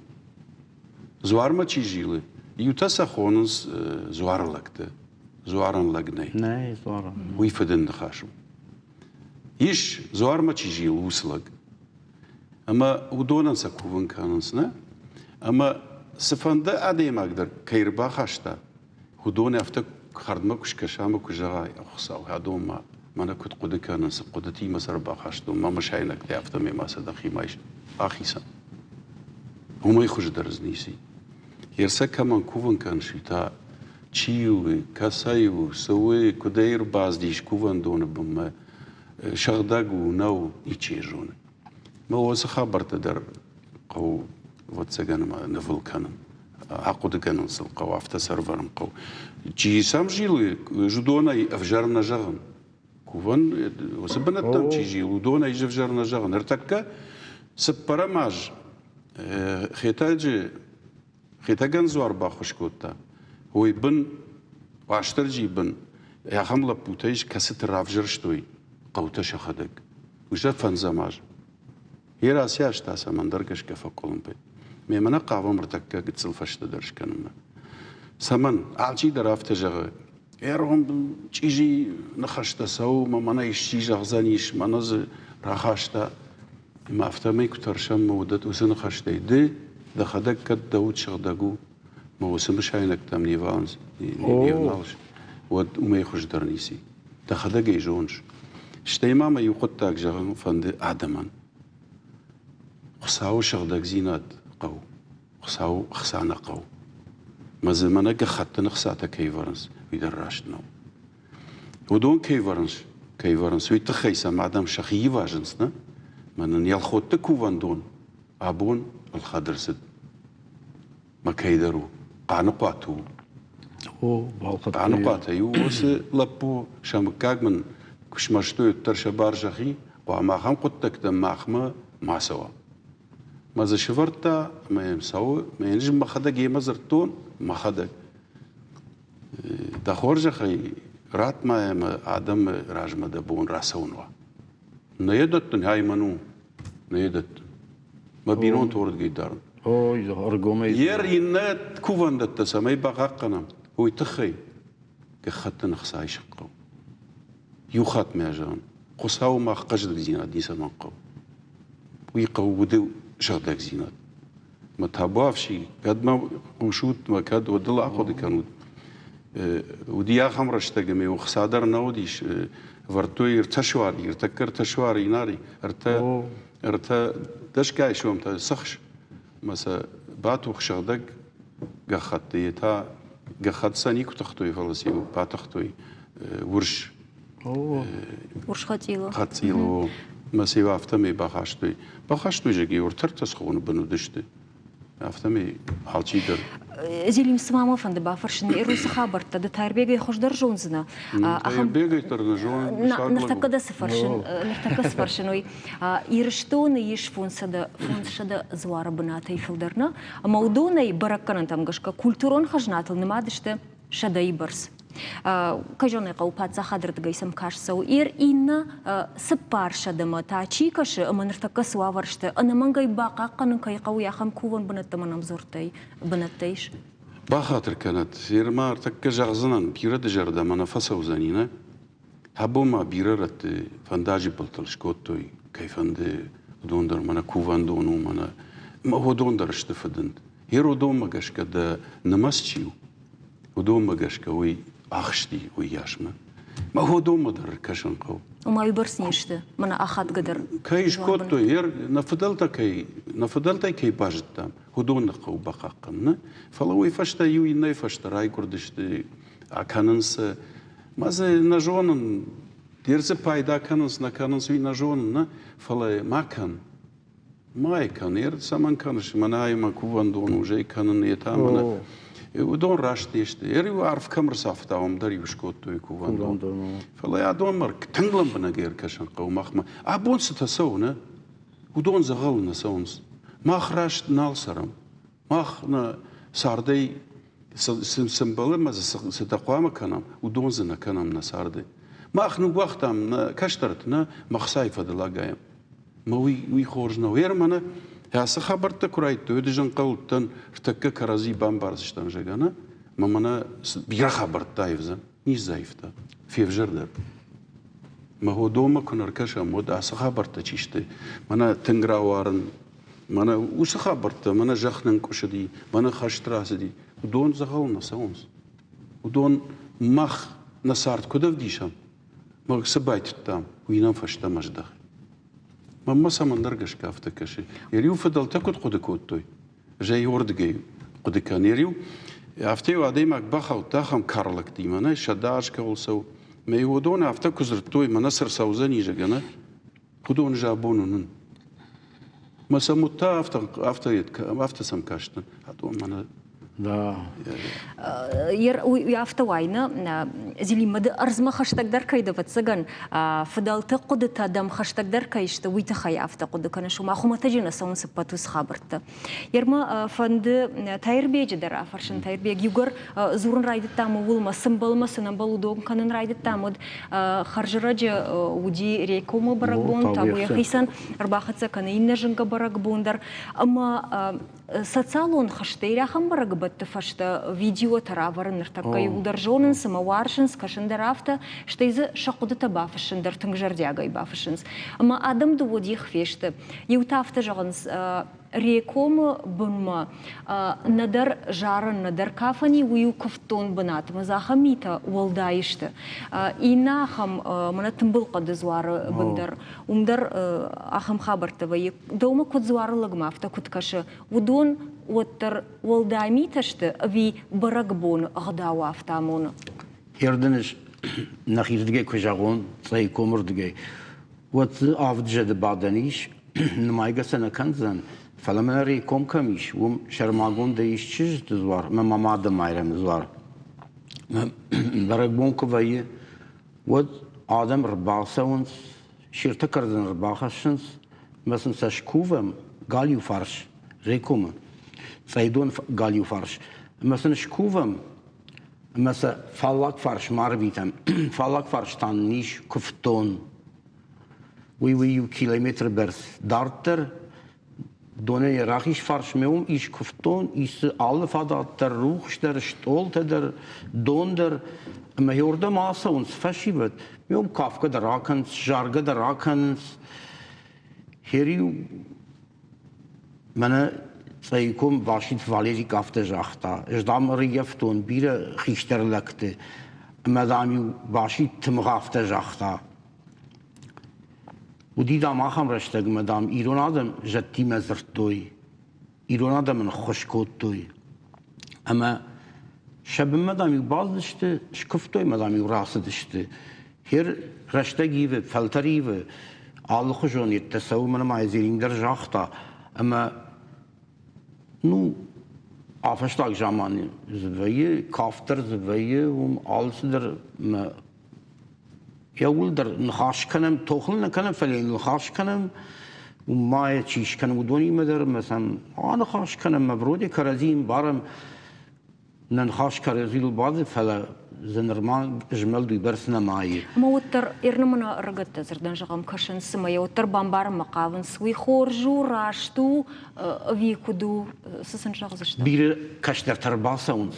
Дзуармӕ чи зилы, иутӕ сӕ хонынц дзуары лӕгтӕ. Дзуарӕн лӕг нӕй. Нӕй, дзуарӕн. Уый фыдын ныхас у. Ис, дзуармӕ чи зилы, уыцы лӕг. Ӕмӕ уыдонӕн сӕ кувын кӕнынц, нӕ? Ӕмӕ цыфӕнды адӕймаг дӕр кӕй ӕрбахаста, уыдон афтӕ хӕрдмӕ куы скӕса ӕмӕ куы зӕгъа, Хуыцау, адон ма мӕнӕ куыд хъуыды кӕнынц, цы хъуыдытимӕ сӕ ӕрбахастон, мӕ мысайнӕгтӕ афтӕ мемӕ сӕ дӕхимӕ ахицӕн. Уымӕй хуыздӕр дзы ницы. Йе кӕмӕн кувын кӕныс, уый та чи у, кӕцӕй у, цы у, куыдӕй ӕрбацыдис кувӕндоны бынмӕ, сыгъдӕг у, нӕу, ничи зоны. Мӕ уыцы хабӕрттӕ дӕр хъӕуы, ӕвӕццӕгӕн, ӕмӕ нывыл кӕнын. Ахъуыды кӕнын сыл хъӕуы, афтӕ сӕрвӕрын хъӕуы. Чи сӕм зилы, уыдонӕй ӕвзӕр нӕ зӕгъын. Кувӕн уыцы бынӕттӕм чи зилы, уыдонӕй ӕвзӕр нӕ зӕгъын. Ныртӕккӕ цыппӕрӕм аз Хетӕджы Хетӕгӕн дзуар баххуыс кодта. Уый бын, Уастырджийы бын, ахӕм лӕппутӕ ис, кӕцыты равзӕрстой хъӕутӕ сӕхӕдӕг. Уый фӕндзӕм аз. Йе рацы аз та сӕм ӕндӕр гӕсгӕ фӕкъуылымпы. Мемӕ нӕ хъавӕм ӕртӕккӕ гыццыл фӕстӕдӕр скӕнынмӕ. Цӕмӕн? Алчидӕр афтӕ зӕгъы. Ӕргом чъизи ныхӕстӕ цӕуы, мӕ мӕнӕ исчи зӕгъдзӕнис, мӕнӕ дзы рахаста. Ӕмӕ афтӕмӕй куы тӕрсӕм мӕ уыдӕт уыцы ныхӕстӕй ды дӕхӕдӕг кӕд дӕ уд сыгъдӕг у, мӕ уыцы мысайнӕгтӕм не вналыс, уӕд уымӕй хуыздӕр ницы. Дӕхӕдӕг ӕй зоныс. Стӕй ма мӕ иу хъуыддаг зӕгъын фӕнды адӕмӕн. Хуыцауы сыгъдӕгдзинад хъӕуы. Хуыцау ӕхца нӕ хъӕуы. Мӕ дзы мӕнӕ гӕххӕттын ӕхцатӕ кӕй вӕрынц, уый дӕр раст нӕу. Уыдон кӕй вӕрынц, кӕй вӕрынц, уый тыххӕй сӕм адӕм сӕхи ивазынц, нӕ? Мӕнӕн Елхотты кувӕндон абон ӕлхӕд ӕрцыд. Мӕ кӕйдӕр у. Хъаныхъуаты у. О, балхӕдтой. Хъаныхъуатӕй у уыцы лӕппу, сӕ мыггаг мын куы смӕстой, уӕддӕр сӕ бар сӕхи, хъуамӕ ахӕм хъуыддӕгтӕ махмӕ ма цӕуа. Мӕ дзы сӕвӕрдта ӕмӕ йӕм цӕуы, мӕ йын мӕхӕдӕг йемӕ дзырдтон, мӕхӕдӕг. Дӕ хорзӕхӕй, ратт ма ӕмӕ адӕмы размӕ дӕ бон рацӕуын уа. Нӕ йӕ дӕттын, ай мӕн у, нӕ йӕ дӕттын. Мӕ бинонты уырдыгӕй дарын. Ой, ӕргомӕй. Ер иннӕ кувӕндӕттӕ цӕмӕй бахъахъхъӕнӕм, уый тыххӕй гӕххӕттын ӕхца исын хъӕуы. Иу хатт мӕ зӕгъын, Хуыцауы мах хъӕздыгдзинад ницӕмӕн хъӕуы. Уый хъӕуы уды сыгъдӕгдзинад. Мӕ табуафси, кӕд мӕ хъусут, мӕ кӕд уӕдыл ахъуыды кӕнут. Уыди ахӕм рӕстӕг, ӕмӕ ӕхца дӕр нӕ уыдис. Ӕвӕрдтой ӕртӕ суари, ӕртӕккӕ ӕртӕ суари инари, ӕртӕ, ӕртӕ дӕсгай сомтӕ цыхс мӕ сӕ батух сыгъдӕг гӕххӕтты, йе та гӕххӕтт сӕ никуы тыхтой, фӕлӕ сӕ-иу батыхтой урс Урс хӕцъилы. Хӕцъилы, мӕ сӕ афтӕмӕй бахастой. Бахастой, зӕгъ, ӕртӕртӕ схоны бын уыдысты. Афтӕмӕй алчидӕр. Зелим, цыма мӕ фӕнды бафӕрсын, уыцы хабӕрттӕ ды Тайырбегӕй хуыздӕр зондзынӕ? Тайырбегӕй дӕр нӕ зонын. Ныртӕккӕ дӕ цы фӕрсын, ныртӕккӕ цы фӕрсын, уый. Ирыстоны ис 500 дзуары бынатӕй фылдӕр нӕ, ӕмӕ уыдонӕй бӕрӕггӕнӕнтӕм гӕсгӕ культурон хӕзнатыл нымад сты сӕдӕйы бӕрц. Кӕй зӕгъын ӕй хъӕуы, паддзахады рдыгӕй сӕм каст цӕуы. Ир иннӕ цыппар сӕдӕмӕ та чи кӕсы ӕмӕ ныртӕккӕ цы уавӕр сты, ӕнӕмӕнгӕй бахъахъхъӕнын кӕй хъӕуы, ахӕм кувӕн бынӕттӕ ма нӕм дзуӕрттӕй бынӕттӕ ис? Бахатыр кӕнӕд, Ерма ӕртӕккӕ зӕгъдзынӕн, бирӕ зӕрдӕмӕ нӕ фӕцӕудзӕни, нӕ? Абон ма бирӕ рӕтты фӕндаджы былтыл скодтой, кӕй фӕнды, уыдон дӕр мӕнӕ кувӕндон у, мӕнӕ уыдон дӕр сты фыдынд. Йе уыдонмӕ гӕсгӕ дӕ нымӕц чи у, уыдонмӕ гӕсгӕ уый ахсти уыйасмӕ. Мӕ уыдонмӕ дӕр ӕркӕсын хъӕуы. Ома уыйбӕрц не сты, мӕнӕ ахадгӕ дӕр. Кӕй скодтой, нӕ фыдӕлтӕ кӕй, нӕ фыдӕлтӕй кӕй базыдтам, уыдон нӕ хъӕуы бахъахъхъӕнын. Нӕ? Фӕлӕ уый фӕстӕ иу иннӕйы фӕстӕ райгуырдысты, акӕнынц сӕ. Мӕ дзы нӕ зонын, дер дзы пайда кӕнынц, нӕ кӕнынц, уый нӕ зонын, нӕ, фӕлӕ ма кӕн. Ма кӕн, ер цӕмӕн кӕныс, мӕнӕ ай мӕ кувӕндон у, зӕй кӕнын, йе та мӕнӕ. Уыдон раст не сты. Ер-иу арф кӕм ӕрцавта, уым дӕр-иу скодтой кувӕндон. Фӕлӕ адонмӕ тынг лӕмбынӕг ӕркӕсын хъӕуы махмӕ. Абон цытӕ цӕуы, нӕ? Уыдон дзӕгъӕлы нӕ цӕуынц. Мах раст нал цӕрӕм. Мах нӕ цардӕй цы мбӕлы ӕмӕ дзы цытӕ хъуамӕ кӕнӕм, уыдон дзы нӕ кӕнӕм нӕ царды. Мах ныууагътам нӕ кӕстӕрты, нӕ махсайы фӕдыл агайӕм. Мӕ уый, уый хорз нӕу. Ер мӕнӕ ацы хабӕрттӕ куы райдтой, уӕд ӕз ӕнхъӕлдтӕн, ӕртӕккӕ кӕрӕдзи бамбардзыстӕм, зӕгъгӕ, нӕ? Мӕ мӕнӕ бирӕ хабӕрттӕ аивдзӕн. Низ аивта. Февзӕрдӕр. Мӕ уыдонмӕ куы нӕ ркӕсӕм, уӕд ацы хабӕрттӕ чи сты? Мӕнӕ тынг рауарын, мӕнӕ уыцы хабӕрттӕ, мӕнӕ зӕхх нынкъуысыди, мӕнӕ хӕст рацыди, уыдон дзӕгъӕл нӕ цӕуынц. Уыдон мах нӕ цард куыд ӕвдисӕм, мӕ цы байтыдтам, уый нӕм фӕстӕмӕ здӕхы. Мӕнмӕ цӕмӕндӕр гӕсгӕ афтӕ кӕсы. Йӕ риу фыдӕлтӕ куыд хъуыды кодтой? Ӕз ӕй уырдыгӕй хъуыды кӕнин. Иу афтӕ-иу адӕймаг бахаудта ахӕм карлӕгтимӕ, нӕ 100 аз кӕуыл цӕуы. Мӕ уыдон афтӕ куы дзырдтой, мӕнӕ цы рцӕудзӕни, зӕгъгӕ, нӕ, уыдон ӕз абон уынын. Мӕ сӕм уыдта афтӕ, афтӕ, афтӕ сӕм кастӕн. Адон мӕнӕ Да. Уый афтӕ уайны, Зелиммӕ ӕрдзмӕ хӕстӕгдӕр кӕй дӕ, ӕвӕццӕгӕн, фыдӕлты хъуыдытӕ дӕм хӕстӕгдӕр кӕй сты, уый тыххӕй афтӕ хъуыды кӕныс, ома хуымӕтӕджы нӕ цӕуынц ӕппӕт уыцы хабӕрттӕ. Ермӕ фӕнды Таирбеджы дӕр афӕрсын. Таирбег иугӕр дзурын райдыдтам ууыл, мӕ цы мбӕлмӕ, цы нӕ мбӕл, уыдон кӕнын райдыдтам, уӕд хӕрзӕрӕджы уыди Рекомы бӕрӕгбон, табу йӕхицӕн, ӕрбахӕццӕ кӕны иннӕ зынгӕ бӕрӕгбон дӕр. Ӕмӕ социалон хызтӕй ахӕм бӕрӕгбӕтты фӕстӕ видеотӕ равӕрын ныртӕккӕ иууылдӕр зонынц ӕмӕ уарзынц, кӕсын дӕр афтӕ, стӕй дзы сӕ хъуыдытӕ бафыссын дӕр тынг зӕрдиагӕй бафыссынц. Ӕмӕ адӕм дыууӕ дих фесты. Иутӕ афтӕ зӕгъынц, Рекомы бынмӕ нӕдӕр зарын, нӕдӕр кафӕн и, уый у куывддон бынат, ӕмӕ дзы ахӕм митӕ уӕлдай сты. Иннӕ ахӕм, мӕнӕ тымбыл хъӕды дзуары бын дӕр, уым дӕр ахӕм хабӕрттӕ вӕййы. Дӕумӕ куыд дзуары лӕгмӕ, афтӕ куыд кӕсы, уыдон уӕддӕр уӕлдай митӕ сты ӕви бӕрӕгбоны ӕгъдау афтӕ амоны? Ердын нӕхирдыгӕй куы зӕгъон, Цъӕйы комырдыгӕй, уӕд дзы авд зӕды бадӕн ис, нымайгӕ сӕ нӕ кӕндзӕн, фӕлӕ мӕнӕ рейком кӕм ис, уым сӕрмагондӕй ис чызджыты дзуар мӕ мӕ мады Майрӕмы дзуар. Бӕрӕгбон куы вӕййы, уӕд адӕм ӕрбацӕуынц, се ртӕ кӕрдзын ӕрбахӕссынц, мӕ сын сӕ скувӕм галиу фарс, Рекомы, Цъӕйдон галиу фарс, ӕмӕ сын скувӕм, ӕмӕ сӕ фаллаг фарс ма арвитӕм. Фаллаг фарс та нын ис куывддон. Уый уый иу километры бӕрц дарддӕр. Донӕн йӕ рахиз фарсмӕ уым ис куывддон, ис дзы алы фадат дӕр, рухс дӕр, стъолтӕ дӕр, дон дӕр. Ӕмӕ уырдӕм ацӕуынц фӕсивӕд. Уым кафгӕ дӕр акӕнынц, заргӕ дӕр акӕнынц. Хериу Мӕнӕ Цъӕйком Баситы Валерик афтӕ загъта, ӕз, дам, ӕрыййӕфтон бирӕ хистӕр лӕгты, ӕмӕ, дам-иу Басит тымыгъ афтӕ загъта. Уыди, дам, ахӕм рӕстӕгмӕ, дам, ирон адӕм зӕдтимӕ дзырдтой, ирон адӕмӕн ӕххуыс кодтой. Ӕмӕ сӕ бынмӕ, дам-иу бацыдысты, скуывтой ӕмӕ, дам-иу рацыдысты. Хер рӕстӕг ивы, фӕлтӕр ивы, алыхуызон йедтӕ цӕуы, мӕнӕ ма Зелим дӕр загъта, ӕмӕ ну, афӕстаг заманы дзы вӕййы, кафт дӕр дзы вӕййы, уым алцыдӕр мӕ иууылдӕр ныхас кӕнӕм, тохыл нӕ кӕнӕм, фӕлӕ йын ныхас кӕнӕм, уым ма йӕ чи скӕны, уыдонимӕ дӕр ӕмӕ сӕм аныхас кӕнӕм, ӕмӕ вроде кӕрӕдзийы ӕмбарӕм, нӕ ныхас кӕрӕдзийыл бады, фӕлӕ дзы нырма змӕлд уыйбӕрц нӕма и. Ӕмӕ уӕддӕр Ирнымыны ӕрыгӕттӕ дзырдӕн зӕгъӕм кӕсынц, цымӕ йӕ уӕддӕр бамбарынмӕ хъавынц, уый хорз у, раст у ӕви куыд у, цы сын зӕгъдзысты? Бирӕ кӕстӕртӕ ӕрбацӕуынц,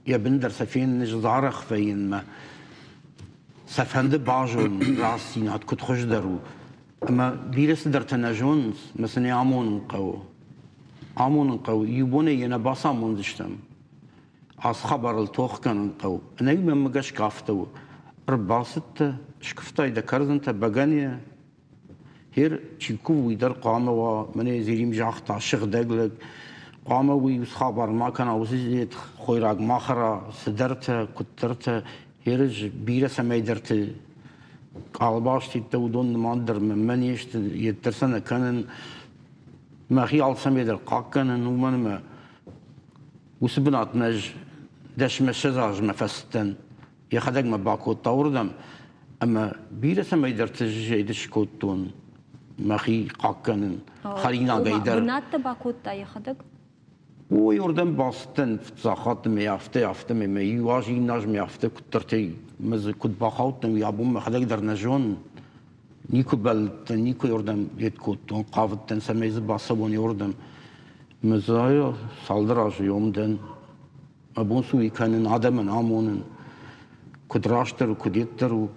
йӕ бын дӕр сӕ феныны зарӕх вӕййынмӕ. Сӕ фӕнды базонын, рӕстдзинад куыд хуыздӕр у. Ӕмӕ бирӕ цыдӕртӕ нӕ зонынц, ӕмӕ сын ӕй амонын хъӕуы. Амонын хъӕуы, иу бонӕй йӕ нӕ бацамондзыстӕм. Ацы хабарыл тох кӕнын хъӕуы. Ӕнӕуи мӕнмӕ гӕсгӕ афтӕ у. Ӕрбацыдтӕ, скуывтай дӕ кӕрдзынтӕ бӕгӕныйӕ. Хер, чи кувы, уый дӕр хъуамӕ уа, мӕнӕ Зелим загъта, сыгъдӕг лӕг. Хъуамӕ уый уыцы хабар ма кӕна, уыцы хойраг ма хӕра, цыдӕртӕ, куыддӕртӕ. Ерыс бирӕ цӕмӕйдӕрты къалбастидтӕ, уыдон нымад дӕр мӕнмӕ не сты, йеддӕр сӕ нӕ кӕнын. Мӕхи алцӕмӕй дӕр хъахъхъӕнын, уымӕн ӕмӕ уыцы бынатмӕ ӕз дӕсмӕ ссӕдз азмӕ фӕцыдтӕн. Йӕхӕдӕг мӕ бакодта уырдӕм ӕмӕ бирӕ цӕмӕйдӕрты зӕйды скодтон мӕхи хъахъхъӕнын хӕринагӕй дӕр. Бынӕттӕ бакодта йӕхӕдӕг? Ой, уырдӕм бацыдтӕн фыццаг хатт ӕмӕ афтӕ, афтӕмӕй мӕ иу аз, иннӕ аз мӕ афтӕ куыддӕртӕй мӕ дзы куыд бахаудтӕн, уый абон мӕхӕдӕг дӕр нӕ зонын. Никуы бӕллыдтӕн, никуы уырдӕм йед кодтон, хъавыдтӕн, цӕмӕй дзы бацӕуон уырдӕм. Мӕ дзы цалдӕр азы ом дӕн. Мӕ бон цы уый кӕнын, адӕмӕн амонын, куыд растдӕр у, куыд еддӕр у.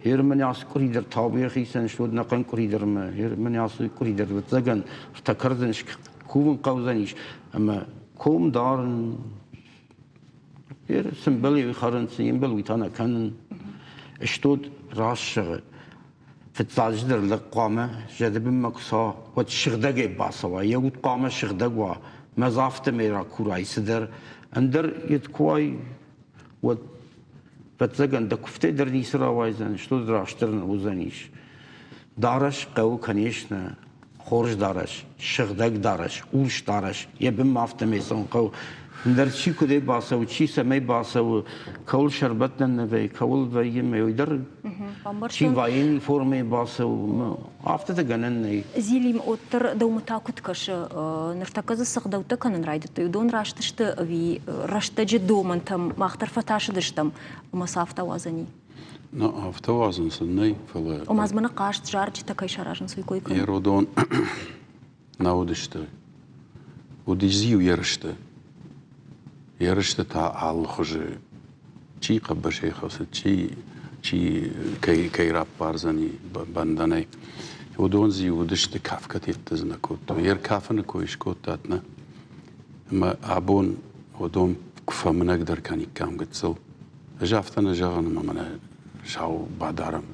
Ер мӕнӕ ацы къуыри дӕр табу йӕхицӕн суӕд ӕнӕхъӕн къуыри дӕр мӕ, ер мӕнӕ ацы къуыри дӕр ӕвӕццӕгӕн ӕртӕ кӕрдзын кувын хъӕудзӕнис ӕмӕ ком дарын, ер цы мбӕлы, уый хӕрын, цы не мбӕлы, уый та нӕ кӕнын. Стод раст зӕгъы, фыццаджыдӕр лӕг хъуамӕ зӕды бынмӕ куы цӕуа, уӕд сыгъдӕгӕй бацӕуа, йӕ уд хъуамӕ сыгъдӕг уа. Мӕ дзы афтӕмӕй ракурай цыдӕр, ӕндӕр йед куы уай, уӕд, ӕвӕццӕгӕн, дӕ куывтӕй дӕр ницы рауайдзӕн, стыр растдӕр нӕ уыдзӕнис. Дарӕс хъӕуы, конечно, хорз дарӕс, сыгъдӕг дарӕс, урс дарӕс, йӕ бынмӕ афтӕмӕй цӕуын хъӕуы. Ӕндӕр чи куыдӕй бацӕуы, чи цӕмӕй бацӕуы, кӕуыл сӕрбӕттӕн нӕ вӕййы, кӕуыл вӕййы, мӕ уый дӕр чи военный формӕйы бацӕуы, афтӕ гӕнӕн нӕй. Зилим, уӕддӕр дӕумӕ та куыд кӕсы, ныртӕккӕ дзы цы гъдӕуттӕ кӕнын райдыдтой, уыдон раст сты ӕви рӕстӕджы домӕнтӕм мах дӕр фӕтасыдыстӕм ӕмӕ сӕ афтӕ уадзӕни? Нӕ, афтӕ уадзын сын нӕй, фӕлӕ... Ома дзы мӕнӕ хъазт зарджытӕ кӕй саразынц, уый кой кӕнын. Еродон нӕ уыдысты. Уыдис дзы-иу ерысты. Ерысты та алы хуызы чи хъӕбысӕй хӕцыд, чи, чи кӕй, кӕй раппардзӕни бӕндӕнӕй. Уыдон дзы-иу уыдысты, кафгӕ тедты дзы нӕ кодтой. Йе ркафыны кой скодтат, нӕ? Ӕмӕ абон уыдон куы фӕмынӕгдӕр кӕниккам гыццыл, Ӕз афтӕ нӕ зӕгъын, ӕмӕ мӕнӕ сау бадарӕм.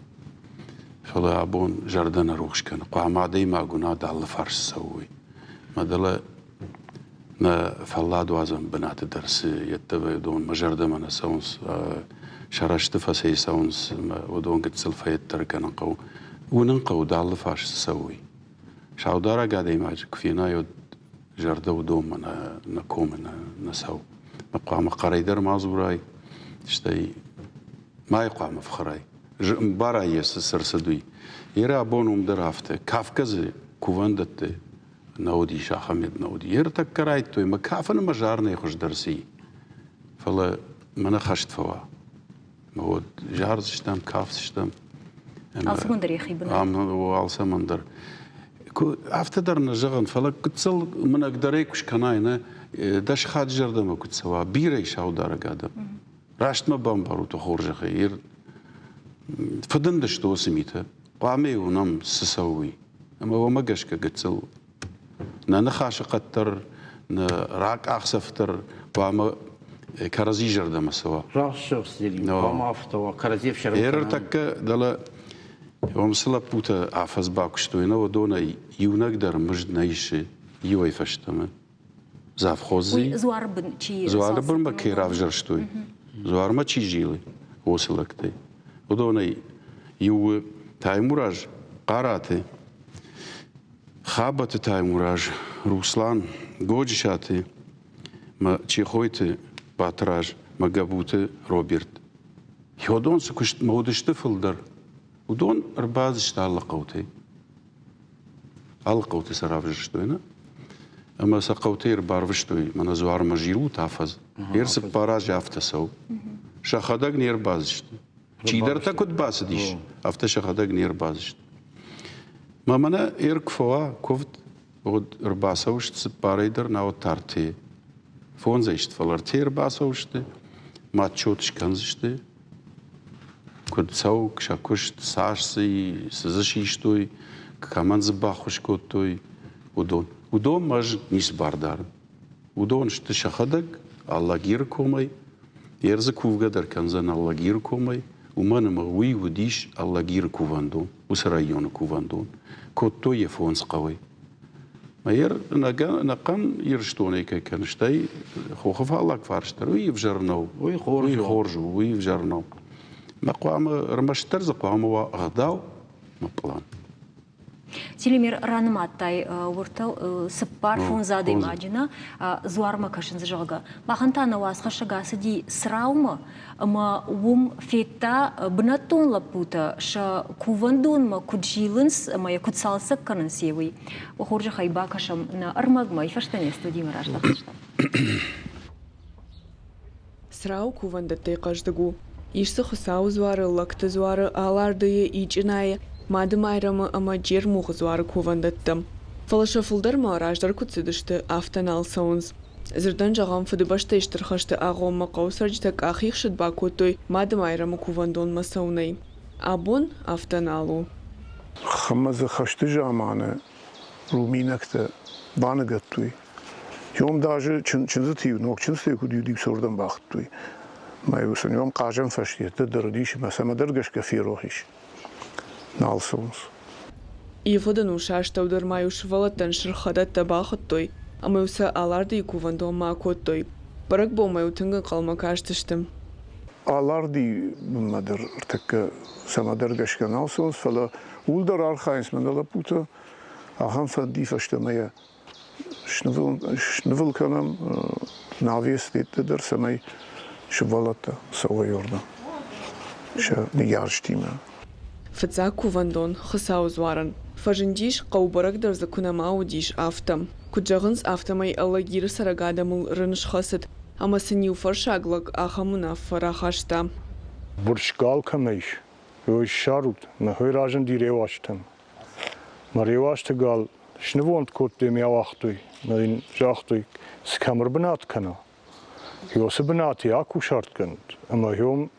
Фӕлӕ абон зӕрдӕ нӕ рухс кӕны. Хъуамӕ адӕймаг уынад алы фарс цӕуой. Мӕ дӕлӕ нӕ фӕлладуадзӕн бынаты дӕр цы йеддӕмӕ уыдон мӕ зӕрдӕмӕ нӕ цӕуынц, сӕ рӕзты фӕцӕйцӕуынц, ӕмӕ уыдон гыццыл фӕеддӕр кӕнын хъӕуы. Уынын хъӕуы, ды алы фарс цы цӕуой. Саударӕг адӕймаджы куы фенай, уӕд зӕрдӕ уыдонмӕ нӕ комы нӕ цӕуы. Хъуамӕ хъӕрӕй дӕр ма дзурай, стӕй ма йӕ хъуамӕ фхӕрай. Барай йӕ цы рцыд, уый. Йе абон уым дӕр афтӕ. Кафгӕ дзы кувӕндӕтты нӕ уыдис, ахӕм йед нӕ уыди. Йе ртӕккӕ райдтой мӕ кафын ӕмӕ зарынӕй хуыздӕр цы и. Фӕлӕ мӕнӕ хӕст фӕуа. Мӕ уӕд зардзыстӕм, кафдзыстӕм. Алцӕмӕн дӕр йӕхи бынат. Алцӕмӕн дӕр. Афтӕ дӕр нӕ зӕгъын, фӕлӕ гыццыл мынӕгдӕрӕй куы скӕнай, нӕ дӕ сыхаг зӕрдӕмӕ куы цӕуа, бирӕ саударӕг адӕм. Раст мӕ бамбарут хорзӕхӕй. Фыдынд сты уыцы митӕ. Хъуамӕ уынӕм, цы цӕуы, уый. Ӕмӕ уымӕ гӕсгӕ гыццыл нӕ ныхасы хъӕд дӕр, нӕ ракъахдзӕф дӕр хъуамӕ кӕрӕдзи зӕрдӕмӕ цӕуа. Раст зӕгъыс, Зелим, хъуамӕ афтӕ уа, кӕрӕдзи ӕфсӕрм кӕнӕм. Ӕртӕккӕ дӕлӕ уым цы лӕппутӕ афӕдз бакуыстой, нӕ уыдонӕй иунӕг дӕр мызд нӕ исы иуӕй фӕстӕмӕ. Завхози дзуары бын чи дзуары бынмӕ кӕй равзӕрстой, дзуармӕ чи зилы, уыцы лӕгтӕй. Уыдонӕй иу Таймураз Хъараты, Хабӕты Таймураз, Руслан Годжысаты мӕ Чехойты Батыраз мӕ Гӕбуты Роберт. Уыдон цы куыстмӕ уыдысты фылдӕр, уыдон ӕрбадзысты алы хъӕутӕй. Алы хъӕуты сӕ равзӕрстой, нӕ? Ӕмӕ сӕ хъӕутӕй ӕрбарвыстой, мӕнӕ дзуармӕ зилут афӕдз. Йе рцыппар азы афтӕ цӕуы. Сӕхӕдӕг не рбадзысты. Чидӕртӕ куыд бацыдис, афтӕ сӕхӕдӕг не рбадзысты. Мӕ мӕнӕ ӕр куы фӕуа куывд, уӕд ӕрбацӕуысты цыппарӕй дӕр, науӕд та ӕртӕйы. Фондзӕй сты, фӕлӕ ӕртӕйы ӕрбацӕуысты, ма отчет скӕндзысты, куыд цӕуы сӕ куыст, цас дзы и, цы дзы систой, кӕмӕн дзы баххуыс кодтой, уыдон. Уыдонмӕ ӕз ницы бар дарын. Уыдон сты сӕхӕдӕг Алагиры комӕй, йе рдзы кувгӕ дӕр кӕндзӕн Алагиры комӕй, уымӕн ӕмӕ уый уыдис Алагиры кувӕндон, уыцы районы кувӕндон. Кодтой йӕ фондз хъӕуӕй. Мӕ ӕнӕхъӕн Ирыстонӕй кӕй кӕны, стӕй хохы фаллаг фарс дӕр, уый ӕвзӕр нӕу. Уый хорз уый хорз у, уый ӕвзӕр нӕу. Мӕ хъуамӕ, ӕрмӕстдӕр дзы хъуамӕ уа ӕгъдау мӕ пълан. Телемир ранымадтай уыртӕ цыппар-фондз адӕймаджы нӕ дзуармӕ кӕсынц, зӕгъгӕ. Махӕн та нӕ уацхӕссӕг ацыди Цраумӕ ӕмӕ уым федта бынӕттон лӕппутӕ сӕ кувӕндонмӕ куыд зилынц ӕмӕ йӕ куыд цалцӕг кӕнынц, уый. Хорзӕхӕй бакӕсӕм нӕ ӕрмӕгмӕ, фӕстӕ не студимӕ раздӕхдзыстӕм. Црау кувӕндӕттӕй хъӕздыг у. Ис дзы Хуыцауы дзуары, Лӕгты дзуары, Алардыйы, Ичъынайы, Мады Майрӕмы ӕмӕ Джермугъы дзуары кувӕндӕттӕ. Фӕлӕ сӕ фылдӕрмӕ раздӕр куыд цыдысты, афтӕ нал цӕуынц. Дзырдӕн зӕгъӕм, Фыдыбӕстӕйы Стыр хӕсты агъоммӕ хъӕуы цӕрджытӕ къахихсыд бакодтой Мады Майрӕмы кувӕндонмӕ цӕуынӕй. Абон афтӕ нал у. Ӕмӕ дзы хӕсты заманы руминӕгтӕ баныгӕдтой. Йом даже чындзыты-иу, ног чындзыты куыд иу сордӕм бахуыдтой. Мӕ-иу сын йом хъазӕн фӕстиӕттӕ дӕр уыдис ӕмӕ цӕмӕдӕр гӕсгӕ ферох ис. Нал цӕуынц. Ивгъуыд ӕнусы астӕу дӕр ма-иу сывӕллӕттӕн сырх хӕдӕттӕ бахуыдтой. ӕмӕ-иу сӕ Алардыйы кувӕндонмӕ акодтой. Бӕрӕгбонмӕ-иу тынг ӕнхъӕлмӕ кастысты. Алардыйы бынмӕ дӕр ӕртӕккӕ цӕмӕдӕр гӕсгӕ нал цӕуынц, фӕлӕ ууыл дӕр архайынц мӕнӕ лӕппутӕ. Ахӕм фӕнди фӕстӕмӕ йӕ снывыл кӕнӕм навес дӕтты дӕр, цӕмӕй сывӕллӕттӕ цӕуой уырдӕм сӕ ныййарджытимӕ. Фыццаг кувӕндон Хуыцауы дзуарӕн фӕзындис, хъӕу бӕрӕг дӕр дзы куы нӕма уыдис, афтӕ. Куыд зӕгъынц, афтӕмӕй Алагиры цӕрӕг адӕмыл рын схӕцыд, ӕмӕ сын иу фӕрсаг лӕг ахӕм уынаффӕ рахаста. Бурс гал кӕмӕ ис, уый ссарут, нӕ хой разынди Реуазтӕм. Мӕ Реуазты гал снывонд кодтой ӕмӕ ауагътой, ӕмӕ йын загътой, цы кӕм ӕрбынат кӕна, Уыцы бынаты акусарт кӕнут ӕмӕ йӕм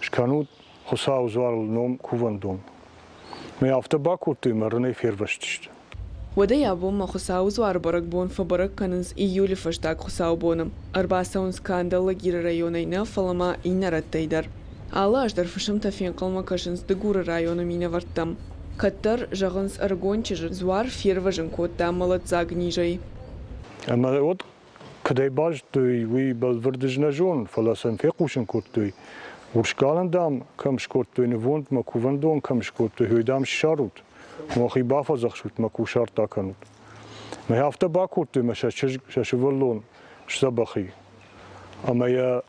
скӕнут Хуыцауы дзуарыл ном кувӕндон. Мӕ афтӕ бакодтой ӕмӕ рынӕй фервӕзтысты. Уӕдӕй абонмӕ Хуыцауы дзуары бӕрӕгбон фӕбӕрӕг кӕнынц июлы фӕстаг хуыцаубоны. Ӕрбацӕуынц канд Алагиры районӕй нӕ, фӕлӕ ма иннӕ рӕттӕй дӕр. Алы аз дӕр фысымтӕ фенхъӕлмӕ кӕсынц Дыгуры районы минӕвӕрттӕм. Кӕддӕр, зӕгъынц, ӕрыгон чызджы дзуар фервӕзын кодта мӕлӕтдзаг низӕй. Ӕмӕ уӕд Куыдӕй базыдтой, уый бӕлвырд ӕз нӕ зонын, фӕлӕ сын фехъусын кодтой, Урсгалӕн, дам, кӕм скодтой нывонд мӕ кувӕндон кӕм скодтой, уый, дам, ссарут, уӕхи бафӕдзӕхсут мӕ кусарт акӕнут. Мӕ афтӕ бакодтой мӕ сӕ чызг, сӕ сывӕллон сдзӕбӕх и. Ӕмӕ йӕ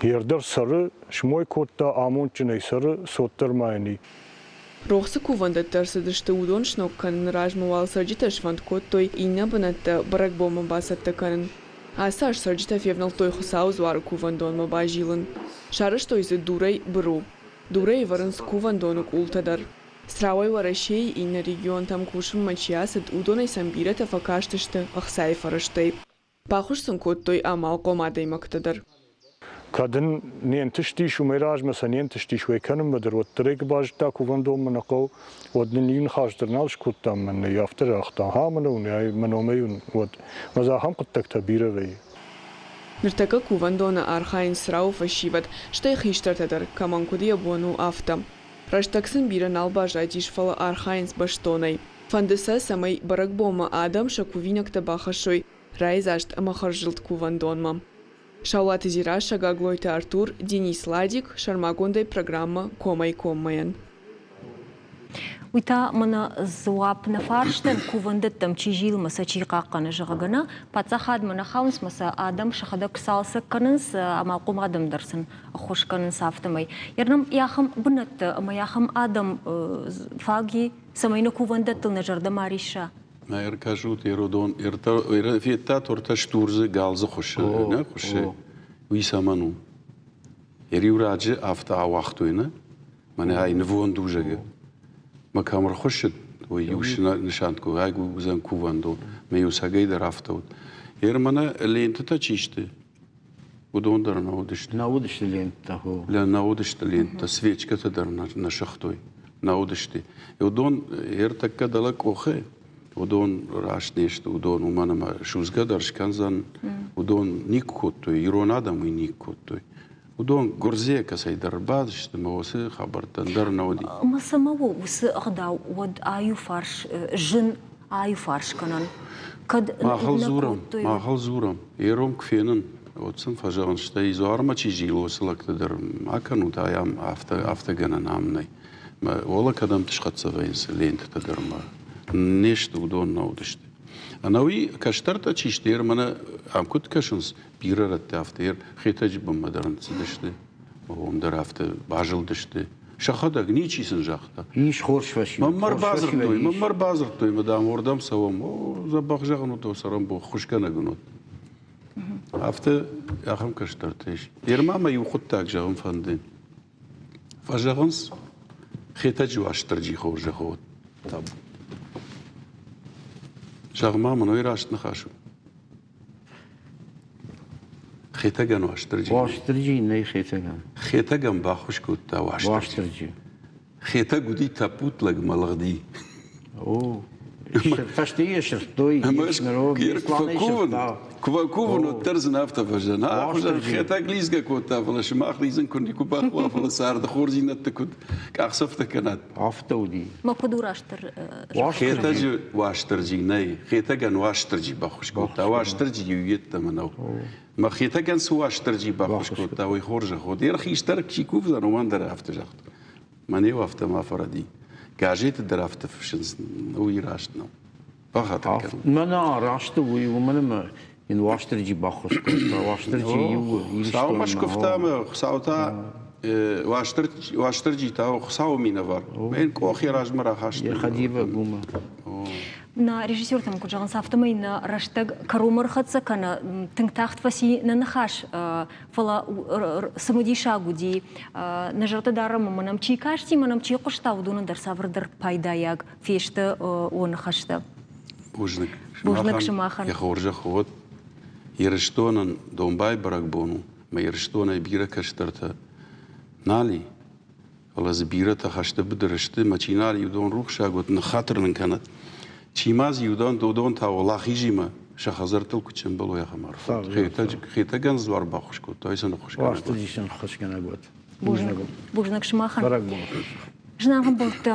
Йе рдӕр цӕры, смой кодта, амондджынӕй цӕры, цот дӕр ма йын и. Рох цы кувӕндӕттӕ ӕрцыдысты, уыдон сног кӕныны размӕ уал цӕрджытӕ сфӕнд кодтой иннӕ бынӕттӕ бӕрӕгбонмӕ бацӕттӕ кӕнын. Ацы аз цӕрджытӕ февнӕлдтой Хуыцауы дзуары кувӕндонмӕ базилын. Сарӕзтой дзы дурӕй быру. Дурӕй ӕвӕрынц кувӕндоны къултӕ дӕр. Црауӕй Уӕрӕсейы иннӕ регионтӕм кусынмӕ чи ацыд, уыдонӕй сӕм бирӕтӕ фӕкастысты ӕхцайы фӕрӕзтӕй. Баххуыс сын кодтой амалхъом адӕймӕгтӕ дӕр. Кӕд ын не нтыстис, уымӕй размӕ сӕ не нтыстис уӕй кӕнынмӕ дӕр, уӕддӕр ӕй куы базыдта кувӕндонмӕ нӕ хъӕуы, уӕд нын иу ныхас дӕр нал скодта ӕмӕ нын ӕй афтӕ загъта, ахӕм мын у, мӕ номӕй уын уӕд. Ӕмӕ дзы ахӕм хъуыддӕгтӕ бирӕ вӕййы. Ныртӕккӕ кувӕндоны архайынц Црауы фӕсивӕд, стӕй хистӕртӕ дӕр, кӕмӕн куыд йӕ бон у, афтӕ. Рӕстӕг сын бирӕ нал баззадис, фӕлӕ архайынц бӕстонӕй. Фӕнды сӕ, цӕмӕй бӕрӕгбонмӕ адӕм сӕ кувинӕгтӕ бахӕссой райдзаст ӕмӕ хӕрззылд кувӕндонмӕ. Саулаты Дзерассӕ, Гаглойты Артур, Денис Ладик, сӕрмагондӕй программӕ Комӕй-коммӕйӕн. Уый та мӕнӕ дзуапп нӕ фарстӕн, кувӕндӕттӕм чи зилы мӕ сӕ чи хъахъхъӕны, зӕгъгӕ, нӕ паддзахадмӕ нӕ хауынц мӕ сӕ адӕм сӕхӕдӕг цалцӕг кӕнынц, амалхъом адӕм дӕр сын ӕххуыс кӕнынц афтӕмӕй. Йӕ ахӕм бынӕттӕ ӕмӕ ахӕм адӕм фаг и, цӕмӕй нӕ кувӕндӕттыл нӕ зӕрдӕ ма рисса. Мӕ ӕркӕсут, Еродон, федтат ӕртӕ стур дзы, гал дзы хуыссы, нӕ хуыссы. Уый цӕмӕн у? Иу раджы афтӕ ауагътой, нӕ? Мӕнӕ ай нывонд у, зӕгъы. Мӕ кӕм ӕрхуыссыд, уый иу нысан ай уыдзӕн кувӕндон. Мӕ иу цӕгӕй дӕр афтӕ уыд. Ер мӕнӕ лентытӕ чи сты, уыдон дӕр нӕ уыдысты. Нӕ уыдысты ленттӕ, хо. Нӕ уыдысты ленттӕ, свечкӕтӕ дӕр нӕ сыгътой, нӕ уыдысты. Уыдон ӕртӕккӕ дӕлӕ къохы, уыдон раст не сты, уыдон уымӕн ӕмӕ судзгӕ дӕр скӕндзӕн, уыдон никуы кодтой, ирон адӕм уый никуы кодтой. Уыдон гуырдзыйӕ кӕцӕйдӕр ӕрбадысты ӕмӕ уыцы хабӕрттӕн дӕр нӕ уыди. Ӕмӕ цӕмӕ у уыцы ӕгъдау уӕд аиуфарс зын аиуфарс кӕнӕн? Кӕд Махыл дзурӕм, махыл дзурӕм. Ером куы фенын, уӕд сын фӕзӕгъын, стӕй дзуармӕ чи зилы, уыцы лӕгты дӕр ма кӕнут, ай ам афтӕ, афтӕ гӕнӕн ам нӕй. Мӕ уӕлӕ кӕдӕмты схӕццӕ вӕййынц лентытӕ дӕр ма не сты, уыдон нӕ уыдысты. Ӕнӕуи кӕстӕртӕ чи сты, ер мӕнӕ ам куыд кӕсынц, бирӕ рӕтты афтӕ ер Хетӕджы бынмӕ дӕр ныццыдысты, уым дӕр афтӕ базылдысты. Сӕхӕдӕг ничи сын загъта. Ис хорз фӕсивӕд. Мӕнмӕ ӕрбадзырдтой, мӕнмӕ ӕрбадзырдтой, мӕ дам, уырдӕм цӕуӕм. О, дзӕбӕх зӕгъын уыд, цӕрӕнбон ххуысгӕнӕг ын уыд. Афтӕ ахӕм кӕстӕртӕ ис. Ерма мӕ иу хъуыддаг зӕгъын фӕнды. Фӕзӕгъынц, Хетӕджы Уастырджи хорзӕх уӕд. Табу. Зӕгъ-ма мын, уый раст ныхас у? Хетӕгӕн Уастырджи. Уастырджи нӕй Хетӕгӕн. Хетӕгӕн баххуыс кодта Уастырджи. Уастырджи. Хетӕг уыди тӕппуд лӕгмӕ лыгъди. О. Фӕстейӕ сырдтой, Куы фӕкувын, уӕддӕр дзы афтӕ фӕзын. Ахуызӕн Хетӕг лидзгӕ кодта, фӕлӕ сымах лидзын куы никуы бахъуа, фӕлӕ царды хорздзинӕдты куыд къахдзӕфтӕ кӕнат. Афтӕ уыди. Ма куыд у растдӕр? Хетӕджы Уастырджи нӕй. Хетӕгӕн Уастырджи баххуыс кодта. Уастырджи иу йеддӕмӕ нӕу. Мӕ Хетӕгӕн цы Уастырджи баххуыс кодта, уый хорзӕх уӕд. Йӕ хистӕр чи кувдзӕн, уымӕн дӕр афтӕ загъта. Мӕн-иу афтӕ ма фӕрӕди. Газеты дӕр афтӕ фыссынц, уый раст нӕу. Бахатыр кӕн. Мӕнӕ раст у уый, уымӕн ӕмӕ йын Уастырджи баххуыс кодта. Уастырджи иу Хуыцаумӕ скуывта ӕмӕ Хуыцау та Уастырджи та Хуыцауы минӕвар. Мӕн къох йӕ размӕ рахаста. Йӕ хӕдивӕг уымӕ. Нӕ режиссертӕм куыд зӕгъынц, афтӕмӕй нӕ рӕстӕг кӕронмӕ ӕрхӕццӕ кӕны, тынг тагъд фӕци нӕ ныхас, фӕлӕ цымыдисаг уыди, нӕ зӕрдӕ дарӕм ӕмӕ нӕм чи касти, мӕ нӕм чи хъуыста, уыдонӕн дӕр цавӕрдӕр пайдайаг фесты о ныхӕстӕ. Бузныг. Бузныг сымахӕн. Йӕ хорзӕх уӕд. Ирыстонӕн домбай бӕрӕгбон у, мӕ Ирыстонӕй бирӕ кӕстӕртӕ нал и, фӕлӕ дзы бирӕтӕ хӕсты быдыры сты, мӕ чи нал и, уыдон рухсаг уӕд, ныххатыр нын кӕнӕд. Чи ма дзы уыдон, уыдон та уӕлахизимӕ сӕ хӕдзӕрттыл куыд сӕмбӕлой, ахӕм арфӕ. Хетӕгӕн дзуар баххуыс кодта, ай сын ӕххуысгӕнӕг. Уастырджи сын ӕххуысгӕнӕг уӕд. Бузныг. Бузныг сымахӕн. Бӕрӕгбон. Зынаргъ ӕмбӕлттӕ,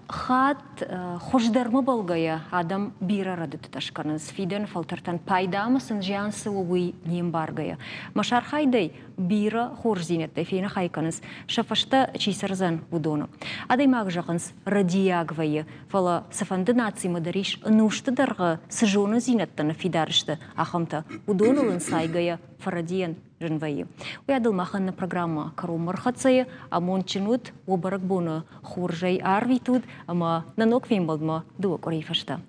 хатт хуыздӕрмӕ бӕлгӕйӕ адӕм бирӕ рӕдыдтытӕ скӕнынц, фидӕны фӕлтӕртӕн пайда ӕмӕ сын зиан цы у, уый не мбаргӕйӕ. Мӕ сархайдӕй бирӕ хорздзинӕдтӕй фенӕхай кӕнынц, сӕ фӕстӕ чи цӕрдзӕн, уыдоны. Адӕймаг, зӕгъынц, рӕдийаг вӕййы, фӕлӕ цыфӕнды нацимӕ дӕр ис ӕнусты дӕргъы цы зонындзинӕдтӕ ныффидар сты, ахӕмтӕ. Уыдоныл ӕнцайгӕйӕ фӕрӕдийӕн зын вӕййы. Уыйадыл махӕн нӕ программӕ кӕронмӕ ӕрхӕццӕ амондджын уыд, уӕ бӕрӕгбоны хорзӕй арвитут ӕмӕ нӕ ног фембӕлдмӕ дыууӕ къуырийы фӕстӕ.